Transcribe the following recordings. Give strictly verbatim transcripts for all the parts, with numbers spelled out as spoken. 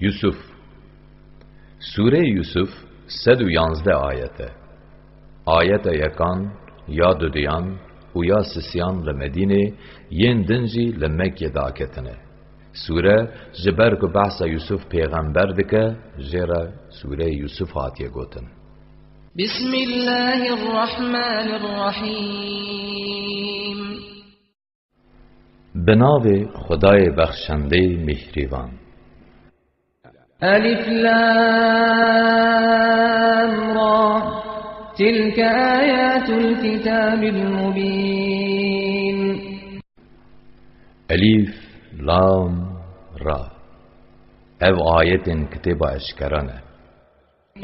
Yusuf. Sûreyê Yusuf sed û yanzdeh ayet e. Ayeta yekan ya duduyan û ya sisiyan li Medînê, yên din jî li Mekkê daketine. Sûre ji ber ku behsa Yusuf pêxember dike, jê re sûreyê Yusuf hatiye gotin. بسم الله الرحمن الرحيم. Bi navê Xwedayê Bexşendeyê Mîhrîvan. ألف لام را. تلك آيات الكتاب المبين. Elîf, Lam, Ra. Ev ayetên kitêba eşkera ne.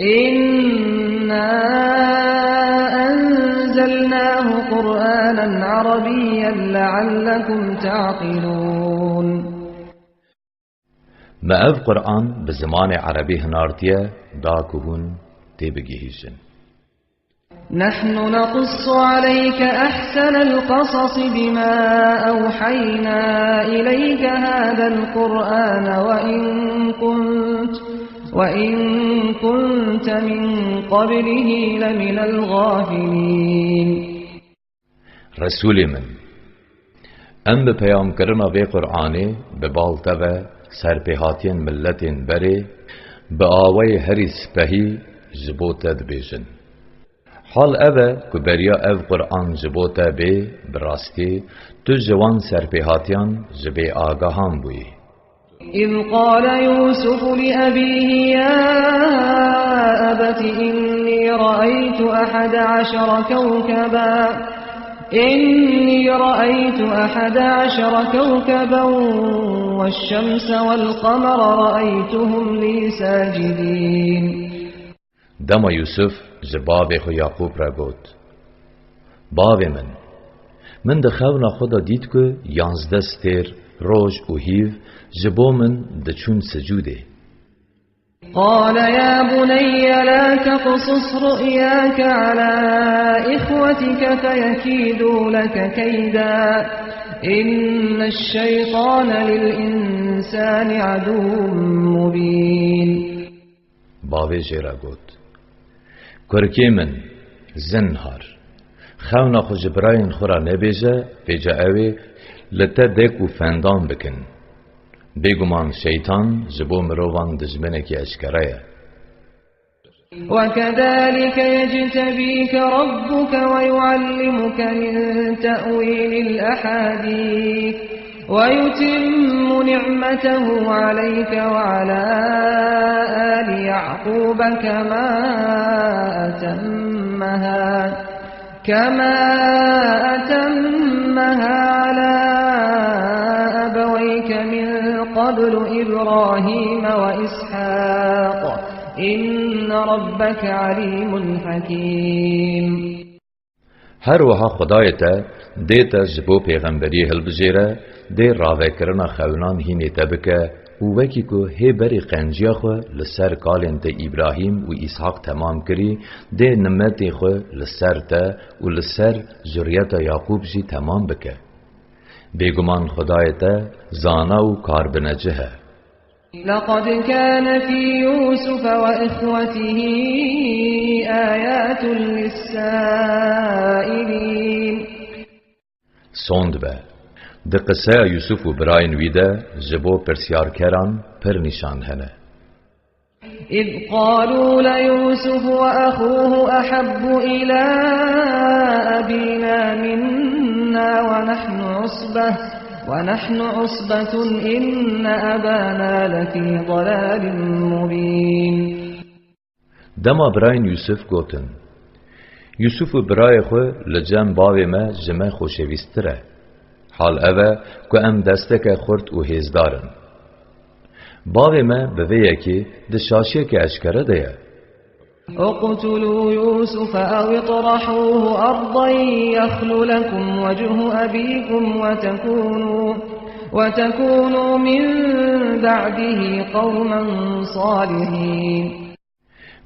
إنا أنزلناه قرآنا عربيا لعلكم تعقلون. Me ev Qur'an bi zimanê erebî hinartiye, da ku hûn têbigihîjin. نحن نقص عليك أحسن القصص بما أوحينا إليك هذا القرآن وإن كنت، وإن كنت من قبله لمن الغافلين. Resûlê min, em bi peyamkirina vê Qur'anê bi bal te ve serpêhatiyên miletên berê bi awayê herî spehî ji bo te dibêjin. Hal ev e ku beriya ev Qur'an ji bo te bê, bi rastî tu ji wan serpêhatiyan ji bêagahan bûyî. إذ قال يوسف لأبيه يا أبت إني رأيت أحد عشر كوكبا، إني رأيت أحد عشر كوكبا والشمس والقمر رأيتهم لي ساجدين. Dema Yusuf ji bavê xwe Yaqûb re got, Bavê min, min di xewna xwe de dît ku yanzdeh stêr, roj û hîv ji bo min diçûn sicûdê. قال يا بني لا تقصص رؤياك على إخوتك فيكيدوا لك كيدا إن الشيطان للإنسان عدو مبين. Bavê jê re got, Kurkê min, zinhar, xewna xwe ji birayên xwe re nebêje, vêca ew ê li te dek û fendan bikin. Bêguman şeytan ji bo mirovan dijminekî eşkere ye. وكذلك يجتبيك ربك ويعلمك من تأويل الأحاديث ويتم نعمته عليك وعلى آل يعقوب كما أتمها، كما أتمها على أبويك من قبل إبراهيم وإسحاق، إن ربك عليم حكيم. Her wiha Xwedayê te dê te ji bo pêxemberiyê hilbijêre, dê ravekirina xewnan hînê te bike û wekî ku hê berî qenciya xwe li ser kalên te Îbrahîm û Îshaq temam kirî, dê nimetê xwe li ser te û li ser zuriyeta Yaqûb jî temam bike. Bêguman Xwedayê te zana û karbinecih e. لقد كان في يوسف وإخوته آيات للسائلين. Sond be, di qiseya Yusuf û birayên wî de ji bo pirsyarkeran pir nîşan hene. إذ قالوا ليوسف وأخوه أحب إلى أبينا منا ونحن عصبة، ونحن عصبة إن أبانا لفي ضلال مبين. Dema birayên Yusuf gotin, Yusuf û birayê xwe li cem bavê me ji me xweşewîsttir e. Hal ev e ku em desteke xurt û hêzdar in. Bavê me bi vê yekê di şaşiyeke eşkere de ye. اقتلوا يوسف أو اطرحوه أرضا يخل لكم وجه أبيكم وتكونوا، وتكونوا من بعده قوما صالحين.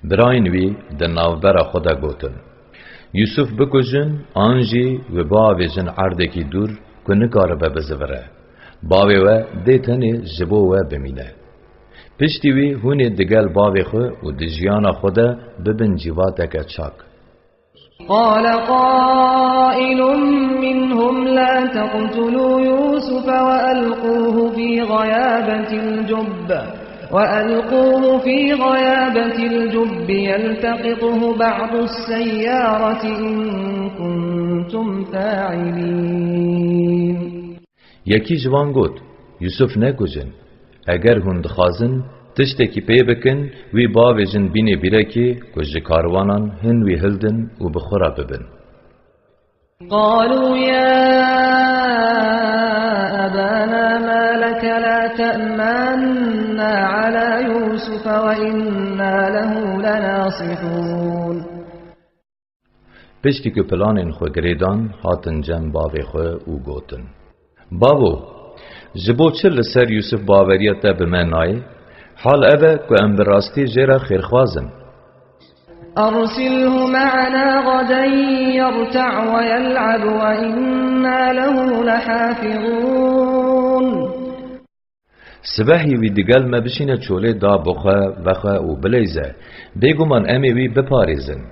Birayên wî di navbera xwe de gotin, Yusuf bikujin, an jî we biavêjin erdekî dûr ku nikaribe bizivire. Bavê we dê tenê ji bo we bimîne. Piştî wî hûn ê digel bavê xwe û di jiyana xwe de bibin cîvateke çak. قال قائل منهم لا تقتلوا يوسف وألقوه في غيابة الجب، وألقوه في غيابة الجب يلتقطه بعض السيارة إن كنتم فاعلين. Yekî ji wan got, Yusuf nekujin. Eger hûn dixwazin tiştekî pê bikin, wî bavêjin bînê bîrekê ku ji karwanan hin wî hildin û bi xwe re bibin. قالوا يا أبانا ما لك لا تأمنا على يوسف وإنا له لناصحون. Piştî ku planên xwe girêdan, hatin cem bavê xwe û gotin, Bavo, ji bo çi li ser Yusuf baweriya te bi me nayê? Hal ev e ku em bi rastî jê re xêrxwaz in. أرسله معنا غدا يرتع ويلعب وإنا له لحافظون. Sibehî wî digel me bişîne çolê da bixwe, vexwe û bileyze. Bêguman em ê wî biparêzin.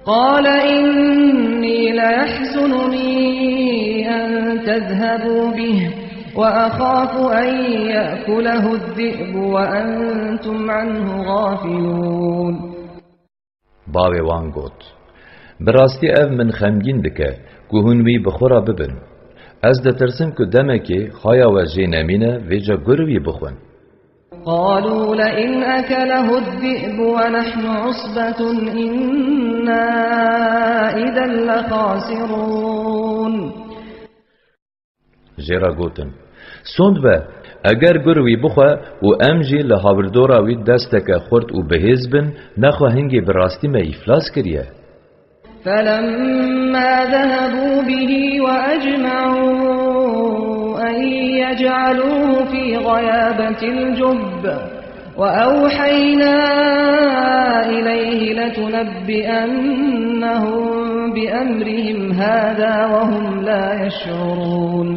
قال إني ليحزنني أن تذهبوا به وأخاف أن يأكله الذئب وأنتم عنه غافلون. Bavê wan got, Bi rastî ev min xemgîn dike ku hûn wî bi xwe re bibin. Ez ditirsim ku demekê xaya we jê nemîne, vêca gur wî bixwin. قالوا لئن أكله الذئب ونحن عصبة إنا إذا لخاسرون. Jê re gotin, Sond be, eger gur wî bixwe û em jî li hawirdora wî desteke xurt û bihêz bin, nexwe hingê bi rastî me îflas kiriye. فلما ذهبوا به وأجمعوا أن يجعلوه في غيابة الجب وأوحينا إليه لتنبئنهم بأمرهم هذا وهم لا يشعرون.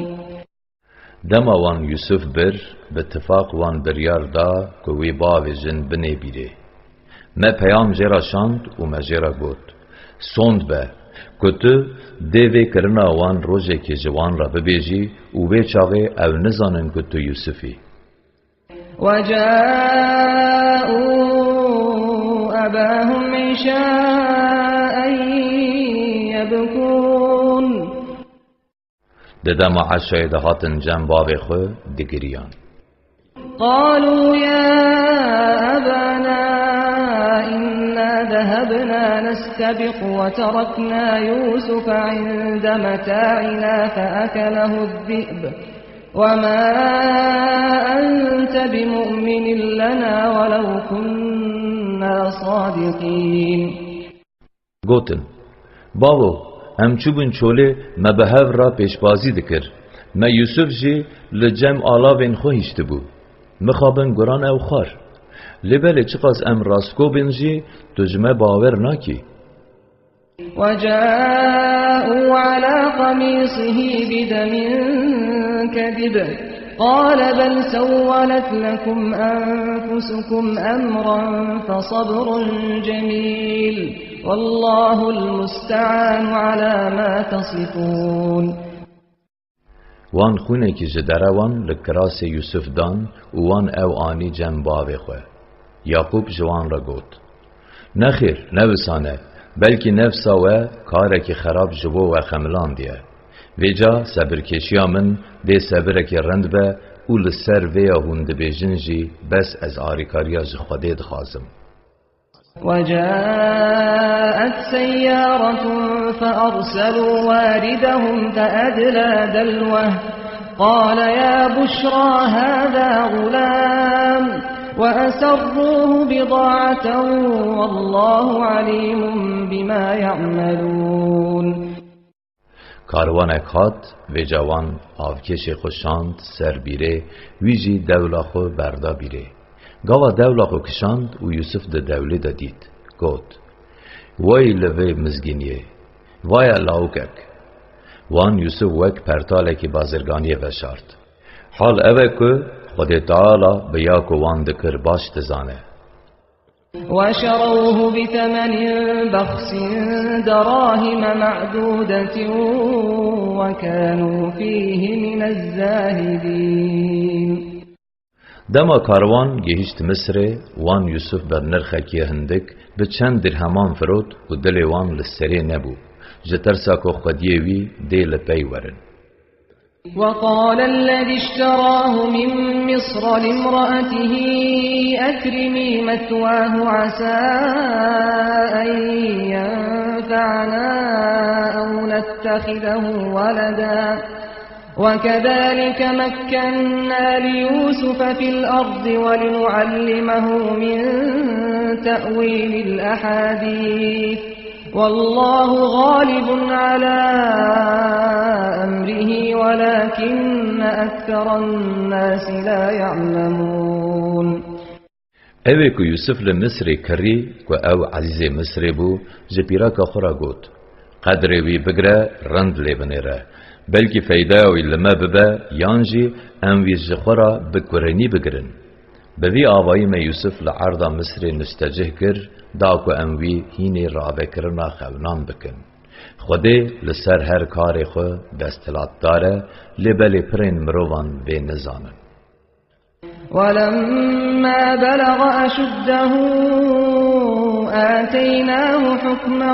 Dema wan Yusuf bir, bi tifaq wan biryar da ku wî bavêjin binê bîrê. Me peyam jê re şand û me jê re got, Sond be, ku tu dê vê kirina wan rojekê ji wan re bibêjî û wê çaxê ew nizanin ku tu Yusuf î. وجاءوا أباهم عشاء يبكون. Di dema eşayê de hatin cem bavê xwe digiriyan. قالوا يا أبانا إنا ذهبنا نستبق وتركنا يوسف عند متاعنا فأكله الذئب وما أنت بمؤمن لنا ولو كنا صادقين. Gotin, Bavo, em çûbûn çolê, me bi hev re pêşbazî dikir. Me Yusuf jî li cem alavên xwe hiştibû. Mixabin guran ew xwar. Lê belê çiqas em rastgo bin jî, tu ji me bawer nakî. وجاءوا على قميصه بدم كذب قال بل سولت لكم أنفسكم أمرا فصبر جميل والله المستعان على ما تصفون. Wan xwînekî ji derewan li kirasê Yusuf dan û wan ew anî cem bavê xwe. Yaqûb ji wan re got, Nexêr, ne wisa ne, belkî nefsa we karekî xerab ji bo we xemilandiye. Vêca sebirkêşiya min dê sebirekî rind be û li ser vêya hûn dibêjin jî bes ez arîkariya ji Xwedê dixwazim. وجاءت سيارة فأرسلوا واردهم فأدلى دلوه قال يا بشرى هذا غلام وأسروه بضاعة والله عليم بما يعملون. Karwanek hat, vêca wan avkêşê xwe şand ser bîrê, wî jî dewla xwe berda bîrê. Gava dewla xwe kişand û Yusuf di dewlê de dît, got, Wey li vê mizgîniyê! Vaya lawikek! Wan Yusuf wek pertalekî bazirganiyê veşart. Hal ev e ku Xwedê Teala bi ya ku wan dikir baş dizane. وشروه بثمن بخس دراهم معدودة وكانوا فيه من الزاهدين. Dema karwan gihîşt Misrê, wan Yusuf bi nirxekî hindik bi çend dirheman firot û dilê wan li serê nebû, ji tirsa ku xwediyê wî dê li pey werin. وقال الذي اشتراه من مصر لامرأته أكرمي مثواه عسى أن ينفعنا أو نتخذه ولدا وكذلك مكنا ليوسف في الأرض ولنعلمه من تأويل الأحاديث والله غالب على أمره ولكن أكثر الناس لا يعلمون. Ew ê ku Yusuf li Misrê kirî, ku ew ezîzê Misrê bû, ji pîreka xwe re got, "Qedrê wî bigire, rind lê binêre. Belkî feydeya wî li me bibe, yan jî em wî ji xwe re bi kurênî bigirin." Bi vî avayî me Yusuf li erda Misrê niştecih kir, da ku em wî hînê ravekirina xewnan bikin. Xwedê li ser her karê xwe desthilatdar e, lê belê pirên mirovan vê nizanin. ولما بلغ أشده آتيناه حكما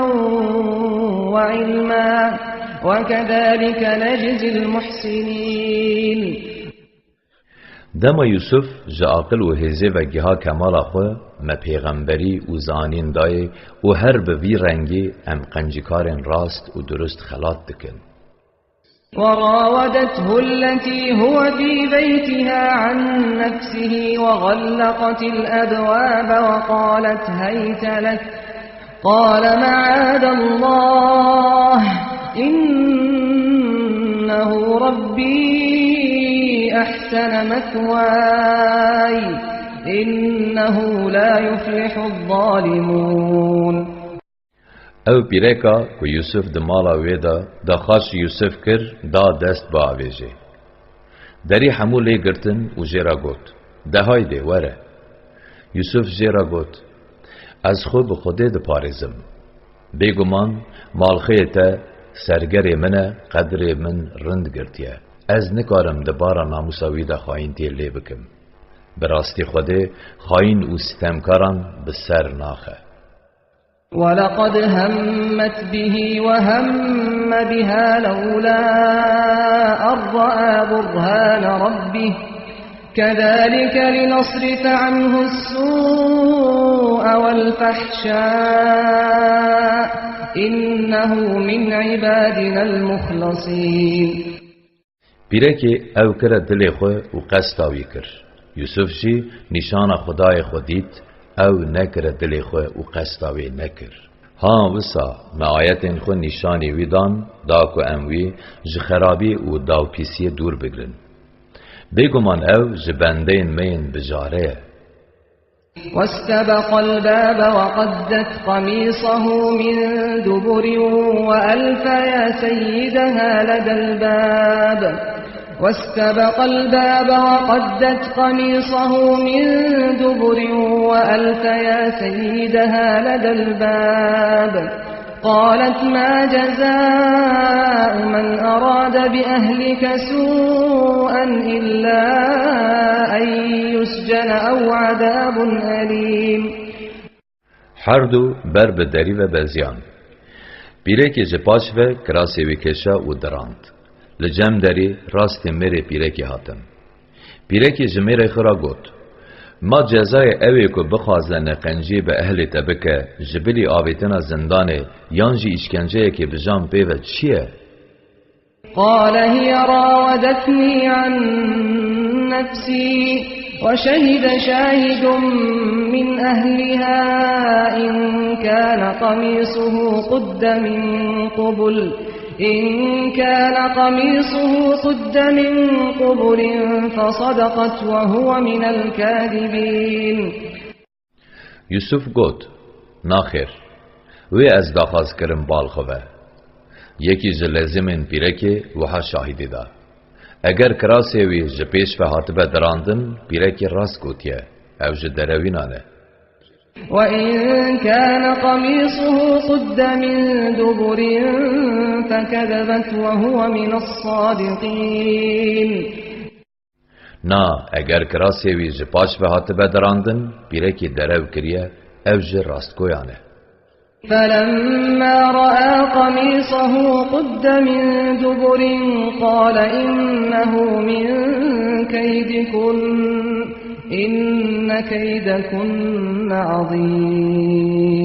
وعلما وكذلك نجزي المحسنين. Dema Yusuf ji aqil û hêzê ve giha kemala xwe, me pêxemberî û zanîn dayê û her bi vî rengî em qencîkarên rast û durust xelat dikin. وراودته التي هو في بيتها عن نفسه وغلقت الأبواب وقالت هيت لك قال معاذ الله إنه ربي أحسن مثواي إنه لا يفلح الظالمون. Ew pîreka ku Yusuf di mala wê de daxwaz ji Yusuf kir, da dest biavêjê. Derî hemû lê girtin û jê re got, "De haydê were." Yusuf jê re got, "Ez xwe bi Xwedê diparêzim. Bêguman malxeyê te sergerê min e, qedrê min rind girtiye. Ez nikarim di bara namûsa wî de xayîntiyê lê bikim. Bi rastî Xwedê xayîn û sitemkaran bi ser naxe." ولقد همت به وهم بها لولا أن رأى برهان ربه كذلك لنصرف عنه السوء والفحشاء إنه من عبادنا المخلصين. Pîrekê ew kire dilê xwe û qesta wî kir. Yusuf jî nîşana Xwedayê xwe dît, ew nekire dilê xwe û qesta wê nekir. Ha wisa me ayetên xwe nîşanî wî dan, da ku em wî ji xerabî û dawpîsiyê dûr bigrin. Bêguman ew ji bendeyên me yên bijare ye. واستبق الباب وقدت قميصه من دبر وألف يا سيدها لدى الباب. واستبق الباب وقدت قميصه من دبر وألف يا سيدها لدى الباب. قالت ما جزاء من أراد بأهلك سوءا إلا أن يسجن أو عذاب أليم. Her du ber bi derî ve beziyan. Pîrekê ji paş ve kirasê wî kêşa û dirand. Li cem derî rastê mêrê pîrekê hatin. Pîrekê ji mêrê xwe re got, "Ma cezayê ew ê ku bixwaze neqenciyê bi ehlê te bike, ji bilî avêtina zindanê yan jî îşkenceyekê bi jan pê ve çi ye?" قال هي راودتني عن نفسي وشهد شاهد من أهلها إن كان قميصه قد من قبل إن كان قميصه قد من قبل فصدقت وهو من الكاذبين. Yusuf got, "Naxêr, wê ez daxwaz kirim bal xwe ve." Yekî ji lezimên pîrekê wiha şahidî da, Eger kirasê wî ji pêş ve hatibe dirandin, pîrekî rast gotiye, ew ji derewînan e. وإن كان قميصه قد من دبر فكذبت وهو من الصادقين. Na, eger kirasê wî ji paş ve hatibe dirandin, pîrekî derew kiriye, ew ji rastgoyan e. فلما رأى قميصه قد من دبر قال إنه من كيدكن إن كيدكن عظيم.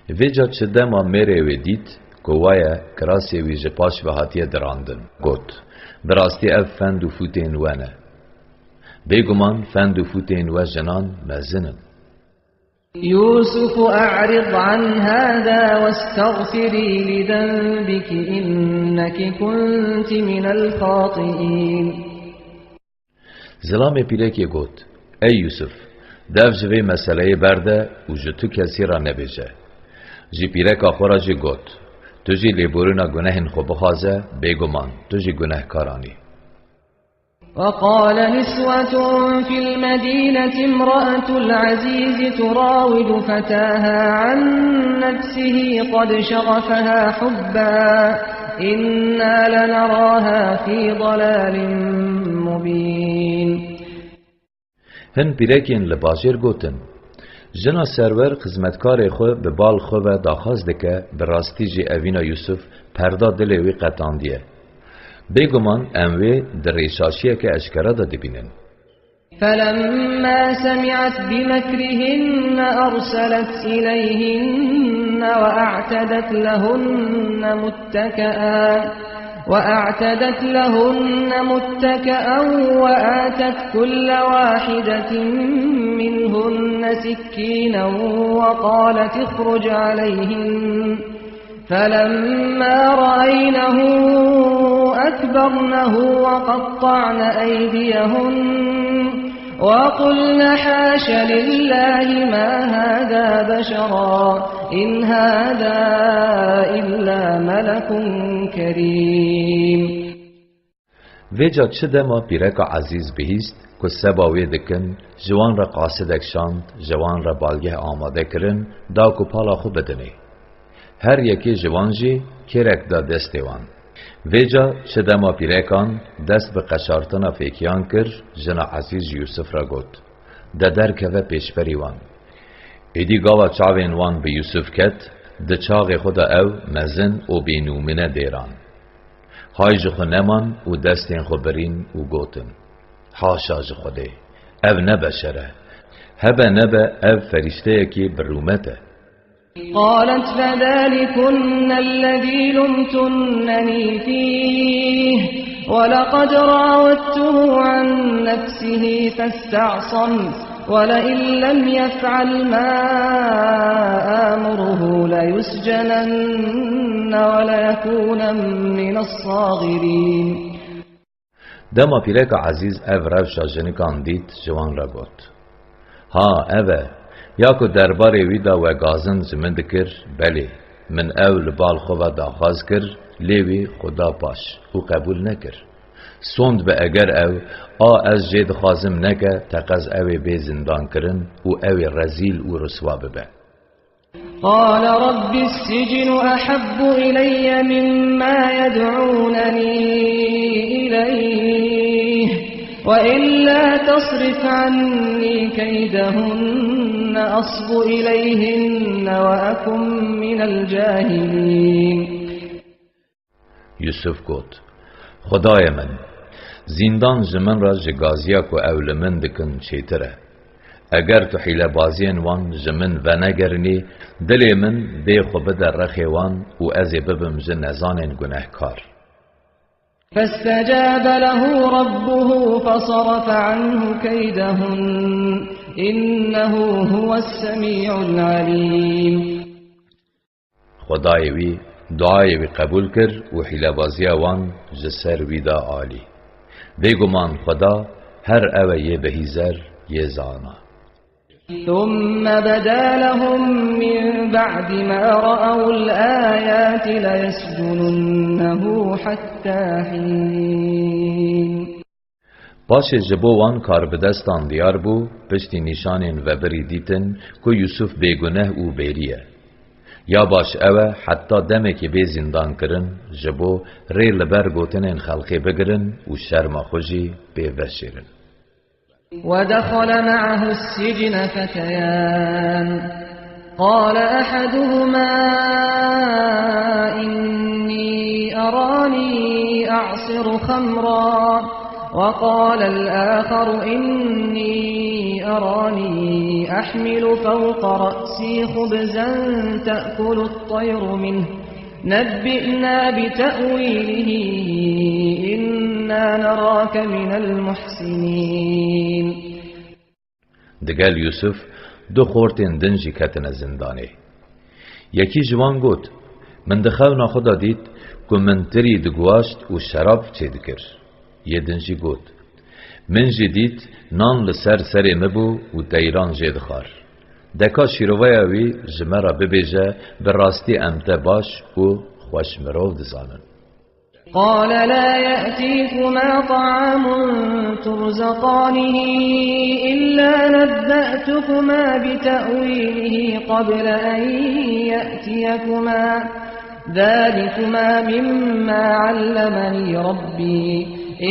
Vêca çi dema mêrê wê dît ku waye kirasê wî ji paş ve hatiye dirandin, got, bi rastî ev fend û fûtên we ne. Bêguman fend û fûtên we jinan mezin in. يوسف أعرض عن هذا واستغفري لذنبك إنك كنت من الخاطئين. Zilamê pîrekê got, Ey Yusuf, dev ji vê meseleyê berde û ji tu kesî re nebêje. Ji pîreka xwe re jî got, Tu jî lêborîna gunehên xwe bixwaze, bêguman tu jî gunehkaran î. وقال نسوة في المدينة امرأة العزيز تراود فتاها عن نفسه قد شغفها حبا إنا لنراها في ضلال مبين. Hin pîrekên li bajêr gotin, Jina serwer xizmetkarê xwe bi bal xwe ve daxwaz dike, bi rastî jî evîna Yusuf perda dilê wî qetandiye. Bêguman em wê di rêşaşiyeke eşkera de dibînin. فلما سمعت بمكرهن أرسلت إليهن وأعتدت لهن متكئا، وأعتدت لهن متكئا وآتت كل واحدة منهن سكينا وقالت اخرج عليهن. فلما رأينه أكبرنه وقطعن أيديهن وقلن حاش لله ما هذا بشرا إن هذا إلا ملك كريم. Vêca çi dema pîreka Ezîz bihîst ku seba wê dikin, ji wan re qasidek şand, ji wan re balgeh amade kirin, da ku pala xwe bidinê. Her yekê ji wan jî kêrek da destê wan. Vêca çi dema pîrekan dest bi qeşartina fêkiyan kir, jina Ezîz ji Yusuf re got, De derkeve pêşberî wan. Êdî gava çavên wan bi Yusuf ket, di çaxê xwe de ew mezin û bênûmine dêran. Hay ji xwe neman û destên xwe birîn û gotin, Haşa ji Xwedê, ev ne beşer e. Hebe nebe ev ferîşteyekî bi rûmet e. قالت فذلكن الذي لمتنني فيه ولقد راودته عن نفسه فاستعصم ولئن لم يفعل ما آمره ليسجنن وليكونن من الصاغرين. Dema pîreka Ezîz ev rewşa jinikan dît, ji wan re got, Ha, ev e, ya ku derbarê wî de we gazin ji min dikir, belê, min ew li bal xwe ve daxwaz kir, lê wî xwe da paş û qebûl nekir. Sond be eger ew, a ez jê dixwazim neke, teqez ew ê bê zindankirin û ew ê rezîl û riswa bibe. قال رب السجن أحب إلي مما يدعونني إليه وإلا تصرف عني كيدهن أصب إليهن وأكن من الجاهلين. Yusuf got, Xwedayê min, zîndan ji min re ji gaziya ku ew li min dikin çêtir e. Eger tu hîlebaziyên wan ji min venegerinî, dilê min bê xwe bide rexê wan û ez ê bibim ji nezanên gunehkar. فاستجاب له ربه فصرف عنه كيدهن إنه هو السميع العليم. Xwedayê wî duayê wî qebûl kir û hîlebaziya wan ji ser wî da alî. Bêguman Xweda her ew e yê bihîzer, yê zana. ثم بدا لهم من بعد ما رأوا الآيات ليسجننه حتى حين. Paşê ji bo wan karbidestan diyar bû, piştî nîşanên vebirî dîtin ku Yûsuf bêguneh û bêrî ye. Ya baş ew e, heta demekê bê zîndankirin, ji bo rê li ber gotinên xelkê bigirin û şerma xwe jî pê veşêrin. ودخل معه السجن فتيان، قال أحدهما إني أراني أعصر خمرا، وقال الآخر إني أراني أحمل فوق رأسي خبزا تأكل الطير منه، نبئنا بتأويله إنا نراك من المحسنين. Digel Yûsif du xortên din jî ketine zindanê. Yekî ji wan got, Min di xewna xwe de dît ku min tirî diguwaşt û şerab çêdikir. Yê din jî got, Min jî dît nan li ser serê min bû û teyran jê dixwar. Deka şîroveya wî ji me re bibêje, bi rastî em te baş û xweş mirov dizanin. قال لا يأتيكما طعام ترزقانه إلا نبأتكما بتأويله قبل أن يأتيكما، ذلكما مما علمني ربي،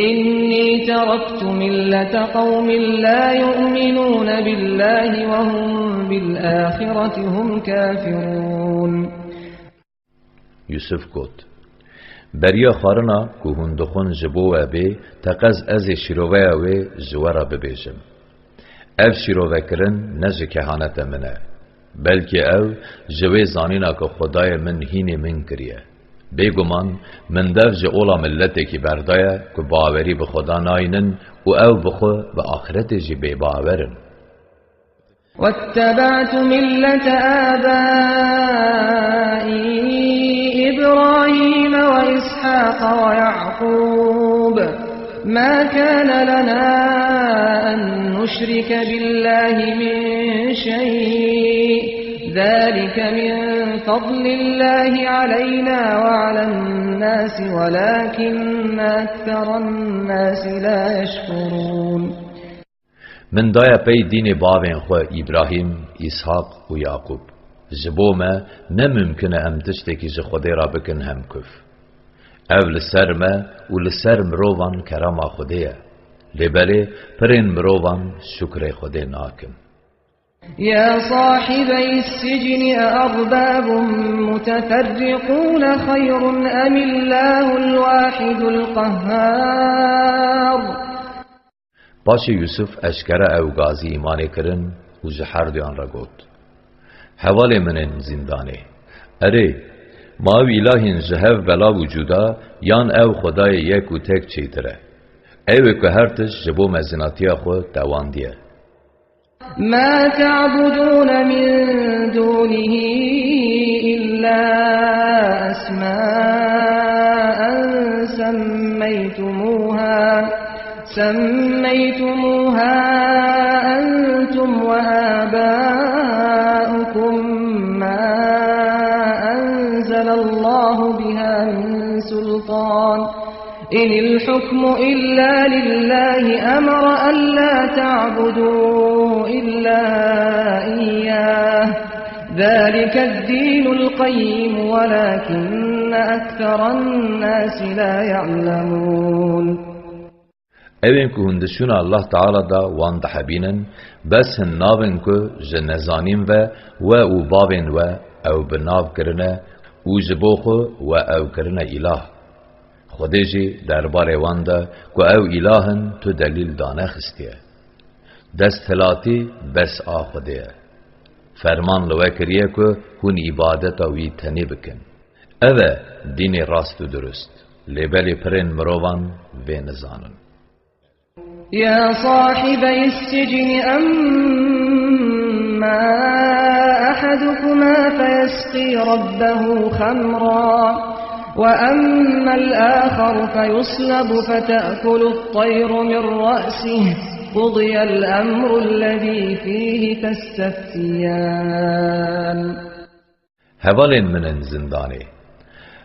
إني تركت ملة قوم لا يؤمنون بالله وهم بالآخرة هم كافرون. Yûsif got, Beriya xwarina ku hûn dixwin ji bo we bê, teqez ez ê şîroveya wê ji we re bibêjim. Ev şîrovekirin ne ji kehaneta min e, belkî ew ji wê zanîna ku Xwedayê min hînê min kiriye. Bêguman min dev ji ola miletekî berdaye ku bawerî bi Xweda naynin û ew bi xwe bi axretê jî bêbawer in. واتبعت ملة آبائي إبراهيم وإسحاق ويعقوب، ما كان لنا أن نشرك بالله من شيء، ذلك من فضل الله علينا وعلى الناس ولكن أكثر الناس لا يشكرون. Min daye pey dînê bavên xwe Îbrahîm, Îshaq û Yaqûb. Ji bo me ne mimkin e em tiştekî ji Xwedê re bikin hemkuf. Ev li ser me û li ser mirovan kerema Xwedê ye. Lê belê pirên mirovan şukrê Xwedê nakin. يا صاحبي السجن أأرباب متفرقون خير أم الله الواحد القهار؟ Paşê Yûsif eşkere ew gazî îmanê kirin û ji herduyan re got, Hevalê min ên zîndanê, erê, ma ew îlahên ji hev belav û cuda, yan ew Xwedayê yek û tek çêtir e? Ew ê ku her tişt ji bo mezinatiya xwe tewandiye. ما تعبدون من دونه إلا أسماء سميتموها، سميتموها أنتم وآباؤكم ما أنزل الله بها من سلطان، إن الحكم إلا لله أمر ألا تعبدوا إلا إياه، ذلك الدين القيم ولكن أكثر الناس لا يعلمون. Ew ên ku hûn di şûna Allah Teala de wan dihebînin, bes hin nav in ku ji nezanîn ve we û bavên we ew bi nav kirine û ji bo xwe we ew kirine îlah. Xwedê jî derbarê wan de ku ew îlah in tu delîl danexistiye. Desthilatî bes a Xwedê ye. Ferman li we kiriye ku hûn îbadeta wî tenê bikin. Ev e dînê rast û durust. Lê belê pirên mirovan vê nizanin. يا صاحبي السجن أما أحدكما فيسقي ربه خمرا وأما الآخر فيصلب فتأكل الطير من رأسه، قضي الأمر الذي فيه تستفتيان. Hevalên min in zindanê.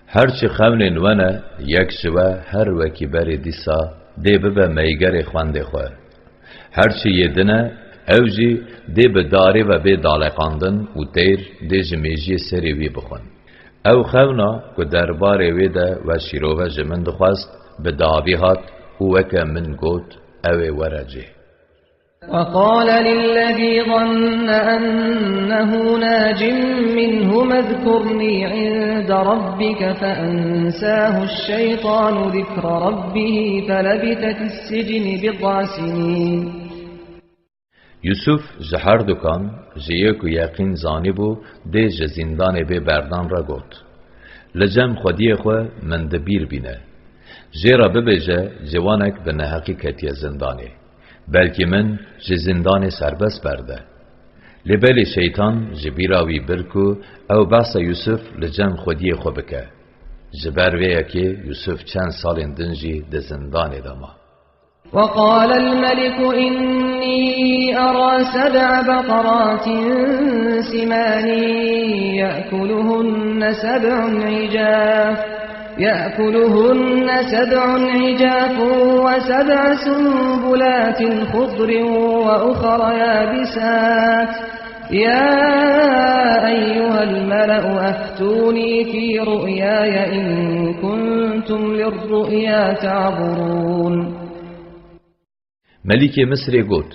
Her çi xewnên we ne, yek ji we her wekî berê dîsa dê bibe meygerê xwendê xwe. Her çi yê din e, ew jî dê bi darê ve bê daleqandin û teyr dê ji mêjiyê serê wî bixwin. Ew xewna ku derbarê wê de we şîrove ji min dixwest, bi dawî hat û weke min got, ew ê were cê. وقال للذي ظن أنه ناج منهما اذكرني عند ربك فأنساه الشيطان ذكر ربه فلبث في السجن بضع سنين. Yusuf ji herdukan, ji yê ku yeqîn zanîbû, dê ji zîndanê bê berdan re got, li cem xwediyê xwe min di bîr bîne. Jê re bibêje, ciwanek bi neheqî ketiye zindanê. Belkî min ji zindanê serbest berde. Lê belê şeytan ji bîra wî bir ku ew behsa Yusuf li cem xwediyê xwe bike. Ji ber vê yekê Yusuf çend salên din jî di zindanê de ma. وقال الملك إني أرى سبع بقرات سمان يأكلهن سبع عجاف، يأكلهن سبع عجاف وسبع سنبلات خضر وأخر يابسات، يا أيها الملأ أفتوني في رؤياي إن كنتم للرؤيا تعبرون. Melîkê Misrê got,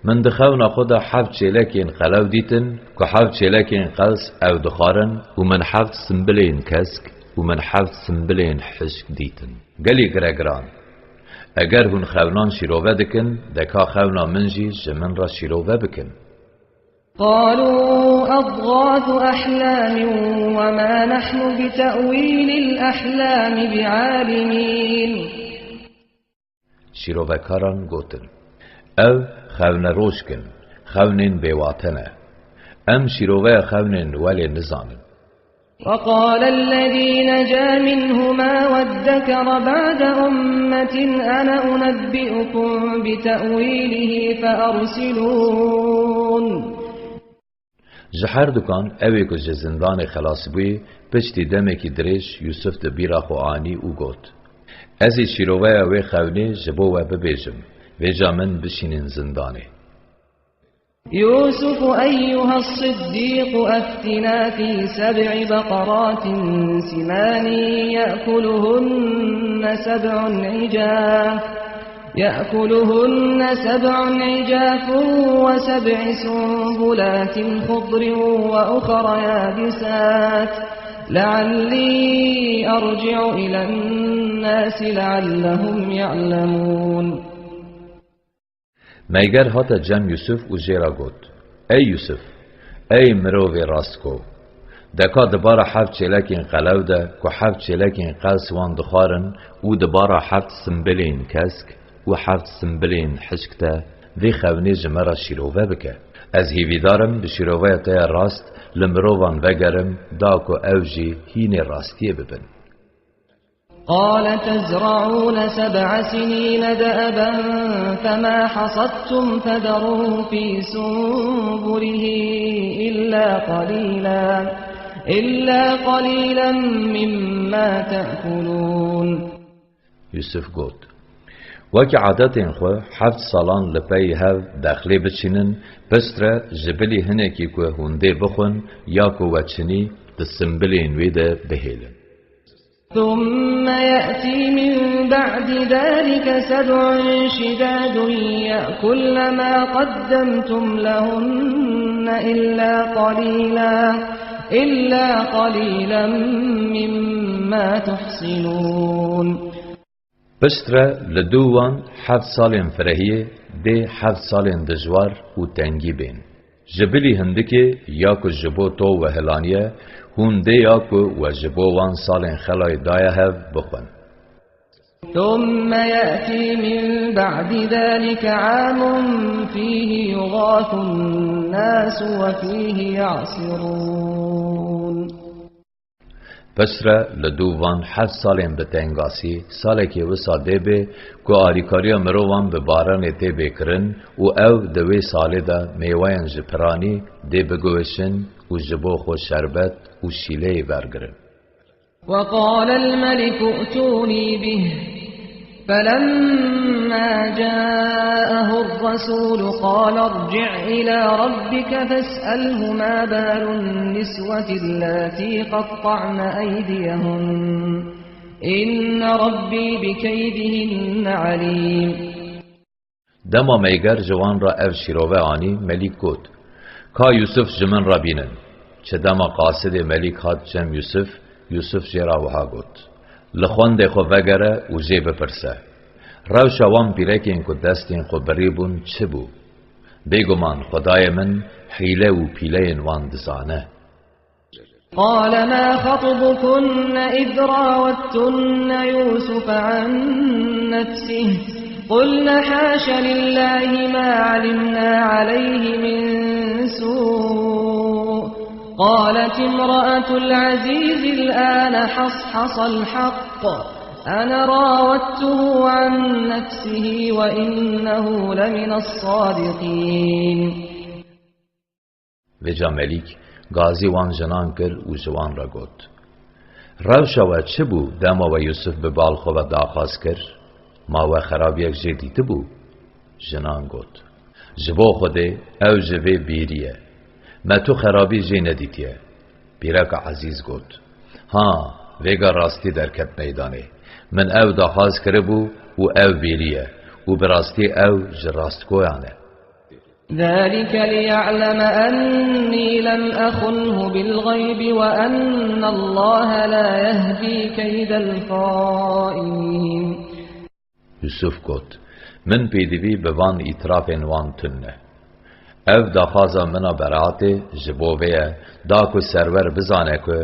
min di xewna xwe de heft çêlekên qelew dîtin, ku heft çêlekên qels ew dixwarin û min heft simbilên kesk û min heft simbilên hişk dîtin. Gelî giregiran. Eger hûn xewnan şîrove dikin, de ka xewna min jî ji min re şîrove bikin. قالوا أضغاث أحلام وما نحن بتأويل الأحلام بعالمين. Şîrovekaran gotin, ew xewnerojk in, xewnên bêwate ne. Em şîroveya xewnên welê nizanin. وقال الذي نجا منهما وادكر بعد أمة أنا أنبئكم بتأويله فأرسلون. Ji herdukan ewê ku ji zindanê xelas bûyî, piştî demekî dirêj Yusuf di bîra xwe anî û got, ez ê şîroveya wê xewnê ji bo we bibêjim, vêca min bişînin zindanê. يوسف أيها الصديق أفتنا في سبع بقرات سمان يأكلهن سبع عجاف، يأكلهن سبع عجاف وسبع سنبلات خضر وأخر يابسات، لعلي أرجع إلى الناس لعلهم يعلمون. Meyger hate cem Yusuf û jê re got, ey Yusuf, ey mirovê rastgo, de ka di bara heft çêlekên qelew de ku heft çêlekên qels wan dixwarin û di bara heft simbilên kesk û heft simbilên hişk de vê xewnê ji me re şîrove bike. Ez hîvîdar im bi şîroveya te ya rast li mirovan vegerim, da ku ew jî hînê rastiyê bibin. قال تزرعون سبع سنين دأبا فما حصدتم فذروه في سنبله إلا قليلا، إلا قليلا مما تأكلون. Yusuf got, wekî adetên xwe heft salan li pey hev dexlê biçînin, piştre ji bilî hinekî ku hûn dê bixwin ya ku we çinî di simbilên wê de bihêlin. ثم يأتي من بعد ذلك سبع شداد يأكلن ما قدمتم لهن إلا قليلا، إلا قليلا مما تحصنون. Piştre li dû wan heft salên firehiyê dê heft salên dijwar û tengî bên. Ji bilî hindikê ya ku ji bo to we hilaniye, hûn dê ya ku we ji bo wan salên xelayê daye hev bixwin. ثم يأتي من بعد ذلك عام فيه يغاث الناس وفيه يعصرون. Piştre li dûv van heft salên bi tengasî, salekê wisa dê bê ku alîkariya mirovan bi baranê tê bê kirin û ew di wê salê de mêweyên ji piranî dê biguhişin û ji bo xwe şerbet û şîleyê wergirin. وقال الملك ائتوني به، فلما جاءه الرسول قال ارجع إلى ربك فاسأله ما بال النسوة اللاتي قطعن أيديهن، إن ربي بكيدهن عليم. Dema meyger ji wan re ev şîrove anî, Melîk got, Ka Yûsif ji min re bînin. Çi dema qasidê Melîk hat cem Yûsif, Yûsif jê re wiha got, Li xwendê xwe vegere û jê bipirse, Rewşa wan pîrekên ku destên xwe birî bûn çi bû? Bêguman Xwedayê min hîle û pîleyên wan dizane. قال ما خطبكن إذ راودتن يوسف عن نفسه، قلن حاش لله ما علمنا عليه من سوء. قالت امرأة العزيز الآن حصحص الحق، أنا راودته عن نفسه وإنه لمن الصادقين. Vêca Melîk gazî wan jinan kir û ji wan re got, Rewşa we çi bû dema we Yûsif bi bal xwe ve daxwaz kir? Ma we xerabiyek jê dîtibû? Jinan got, Ji bo Xwedê ew ji vê bêrî ye. Me tu xerabî jê nedîtiye. Pîreka Ezîz got, Ha, vêga rastî derket meydanê. Min ew daxwaz kiribû û ew bêrî ye û bi rastî ew ji rastgoyan e. ذلك ليعلم أني لم أخنه بالغيب وأن الله لا يهدي كيد الخائنين. Yûsif got, Min pêdivî bi van îtirafên wan tune. Ev daxwaza min a beraetê ji bo vê ye, da ku serwer bizane ku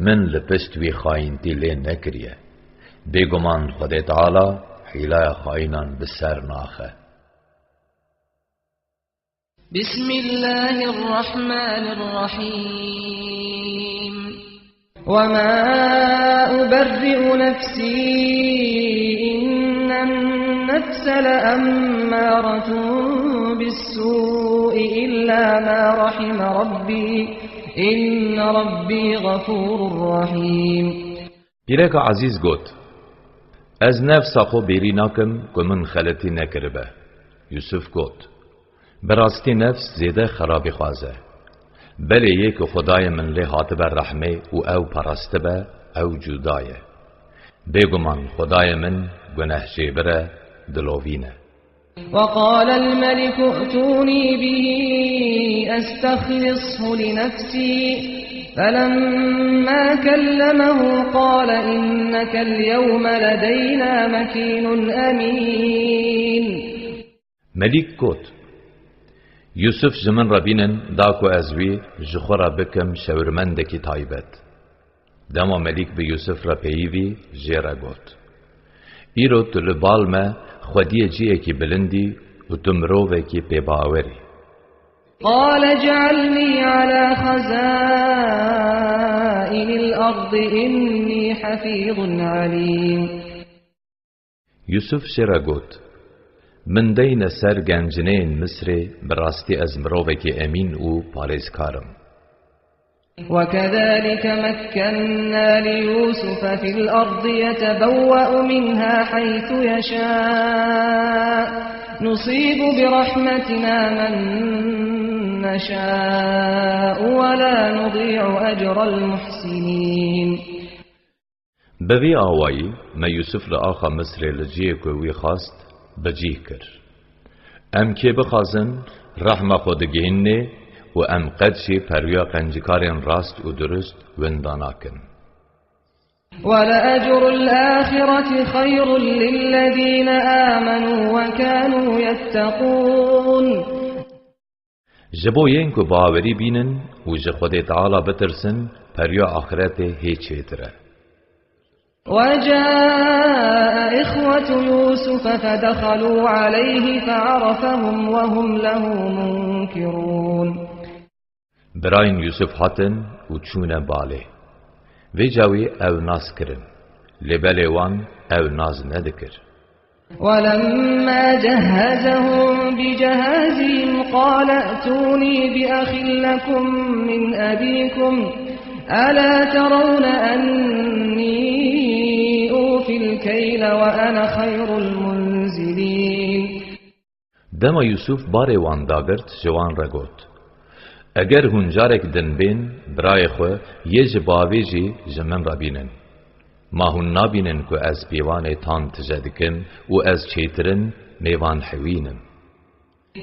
min li pişt wî xayîntî lê nekiriye. Bêguman Xwedê Teala hîlaya xayînan bi ser naxe. بسم الله الرحمن الرحيم. وما أبرئ نفسي إن النفس لأمارة بالسوء إلا ما رحم ربي إن ربي غفور رحيم. Pîreka Ezîz got, Ez nefsa xwe bêrî nakim ku min xeletî nekiribe. Yûsif got, Bi rastî nefs zêde xerabîxwaz e. Belê yê ku Xwedayê min lê hatibe rehmê û ew parastibe, ew cuda ye. Bêguman Xwedayê min gunehjêbir e, dilovîn e. وقال الملك ائتوني به أستخلصه لنفسي، فلما كلمه قال إنك اليوم لدينا مكين أمين. Melîk got, Yûsif ji min re bînin, da ku ez wî ji xwe re bikim şewirmendekî taybet. Dema Melîk bi Yûsif re peyivî, jê re got, Îro tu li bal me xwediyê cihekî bilindî û tu mirovekî pêbawer î. قال اجعلني على خزائن الأرض إني حفيظ عليم. Yûsif jê re got, Min deyne ser gencineyên Misrê, bi rastî ez mirovekî emîn û parêzkar im. وكذلك مكنا ليوسف في الأرض يتبوأ منها حيث يشاء نصيب برحمتنا من نشاء ولا نضيع أجر المحسنين. Bi vî awayî me Yûsif li axa Misrê li cihê ku wî xwest, bi cih kir. Em kê bixwazin, rehma xwe digihînê û em qet jî perwiya qencikarên rast û dirust winda nakin. ولأجر الآخرة خير للذين آمنوا وكانوا يتقون. Ji bo yên ku bawerî bînin û ji Xwedê Teala bitirsin, periya axiretê hê çêtir e. وجاء إخوة يوسف فدخلوا عليه فعرفهم وهم له منكرون. Birayên Yûsif hatin û çûne balê. Vêca wî ew nas kirin, lê belê wan ew nas nedikir. ولما جهزهم بجهازهم قال ائتوني بأخ لكم من أبيكم ألا ترون أني أوفي الكيل وأنا خير المنزلين. Dema Yûsûf barê wan dagirt, ji wan re got, Eger hûn carek din bên, birayê xwe yê ji bavê jî ji min re bînin. Ma hûn nabînin ku ez pîvanê tan tije dikim û ez çêtirin mêvan hewîn im?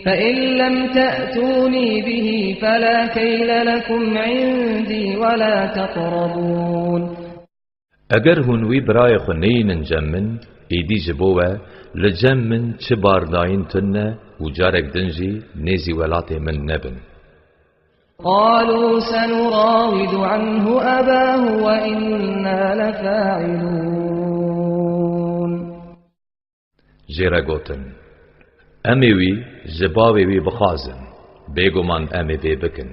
فإن لم تأتوني به فلا كيل لكم عندي ولا تقربون. Eger hûn wî birayê xwe neyînin cem min, êdî ji bo we li cem min çi bardayîn tune û carek din jî nêzî welatê min nebin. قالوا سنراود عنه أباه وإنا لفاعلون. Jê re gotin, Em ê wî ji bavê wî bixwazin, bêguman em ê vê bikin.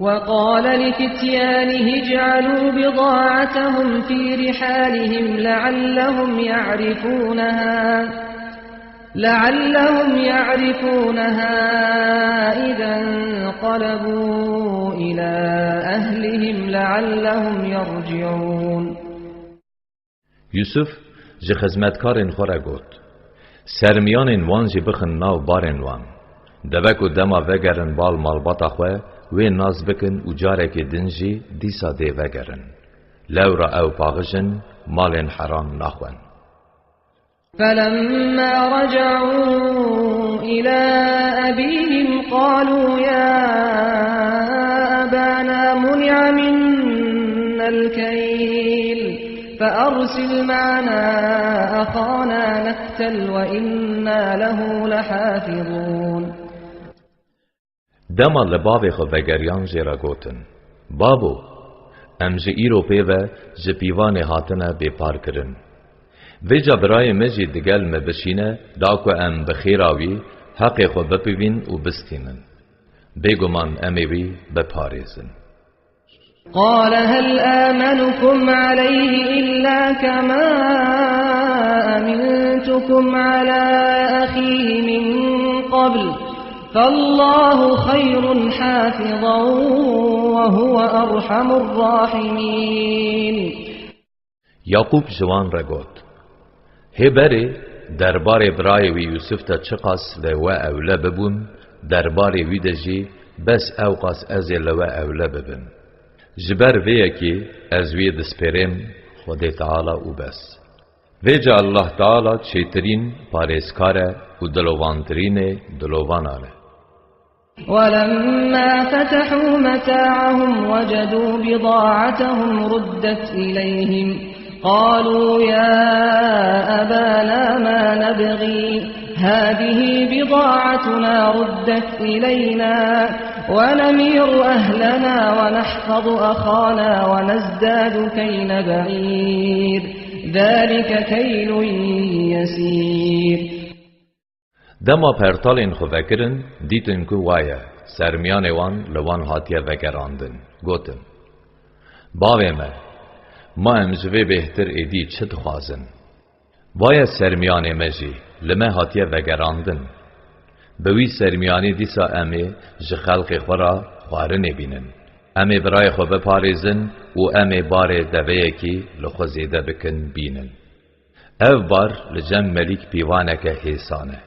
وقال لفتيانه اجعلوا بضاعتهم في رحالهم لعلهم يعرفونها، لعلهم يعرفونها إذا انقلبوا إلى أهلهم لعلهم يرجعون. Yûsif ji xizmetkarên xwe re got, Sermiyanên wan jî bixin nav barên wan. Deve ku dema vegerin bal malbata xwe, wê nas bikin û carekê din jî dîsa dê vegerin. Lewra ew paxijin, malên heram naxwen. فلما رجعوا إلى أبيهم قالوا يا أبانا منع منا الكيل فأرسل معنا أخانا نكتل وإنا له لحافظون. Dema li bavê xwe vegeriyan jê re gotin, Bavo, em ji îro pê ve ji pîvanê hatine bêparkirin. Vêca birayê me jî digel me bişîne, da ku em bi xêra wî heqê xwe bipivîn û bistînin. Bêguman em ê wî biparêzin. قال هل آمنكم عليه إلا كما أمنتكم على أخيه من قبل فالله خير حافظا وهو أرحم الراحمين. Yaqûb ji wan re got, Hê berê, derbarê birayê wî Yûsif de çiqas li we ewle bibûn, derbarê wî de jî bes ewqas ez ê li we ewle bibim. Ji ber vê yekê ez wî dispêrêm Xwedê Teala û bes. Vêca Allah Teala çêtirîn parêzkar e û dilovantirînê dilovanan e. ولما فتحوا متاعهم وجدوا بضاعتهم ردت إليهم قالوا يا أبانا ما نبغي هذه بضاعتنا ردت إلينا ونمير أهلنا ونحفظ أخانا ونزداد كيل بعير ذلك كيل يسير. Dema pertalên xwe vekirin, dîtin ku waye, sermiyanê wan li wan hatiye vegerandin. Gotin, Bavê me, ma em ji vê bêhtir êdî çi dixwazin? Vaye sermiyanê me jî li me hatiye vegerandin. Bi wî sermiyanî dîsa em ê ji xelkê xwe re xwarinê bînin. Em ê birayê xwe biparêzin û em ê barê deveyekî li xwe zêde bikin bînin. Ev bar li cem Melîk pîvaneke hêsan e.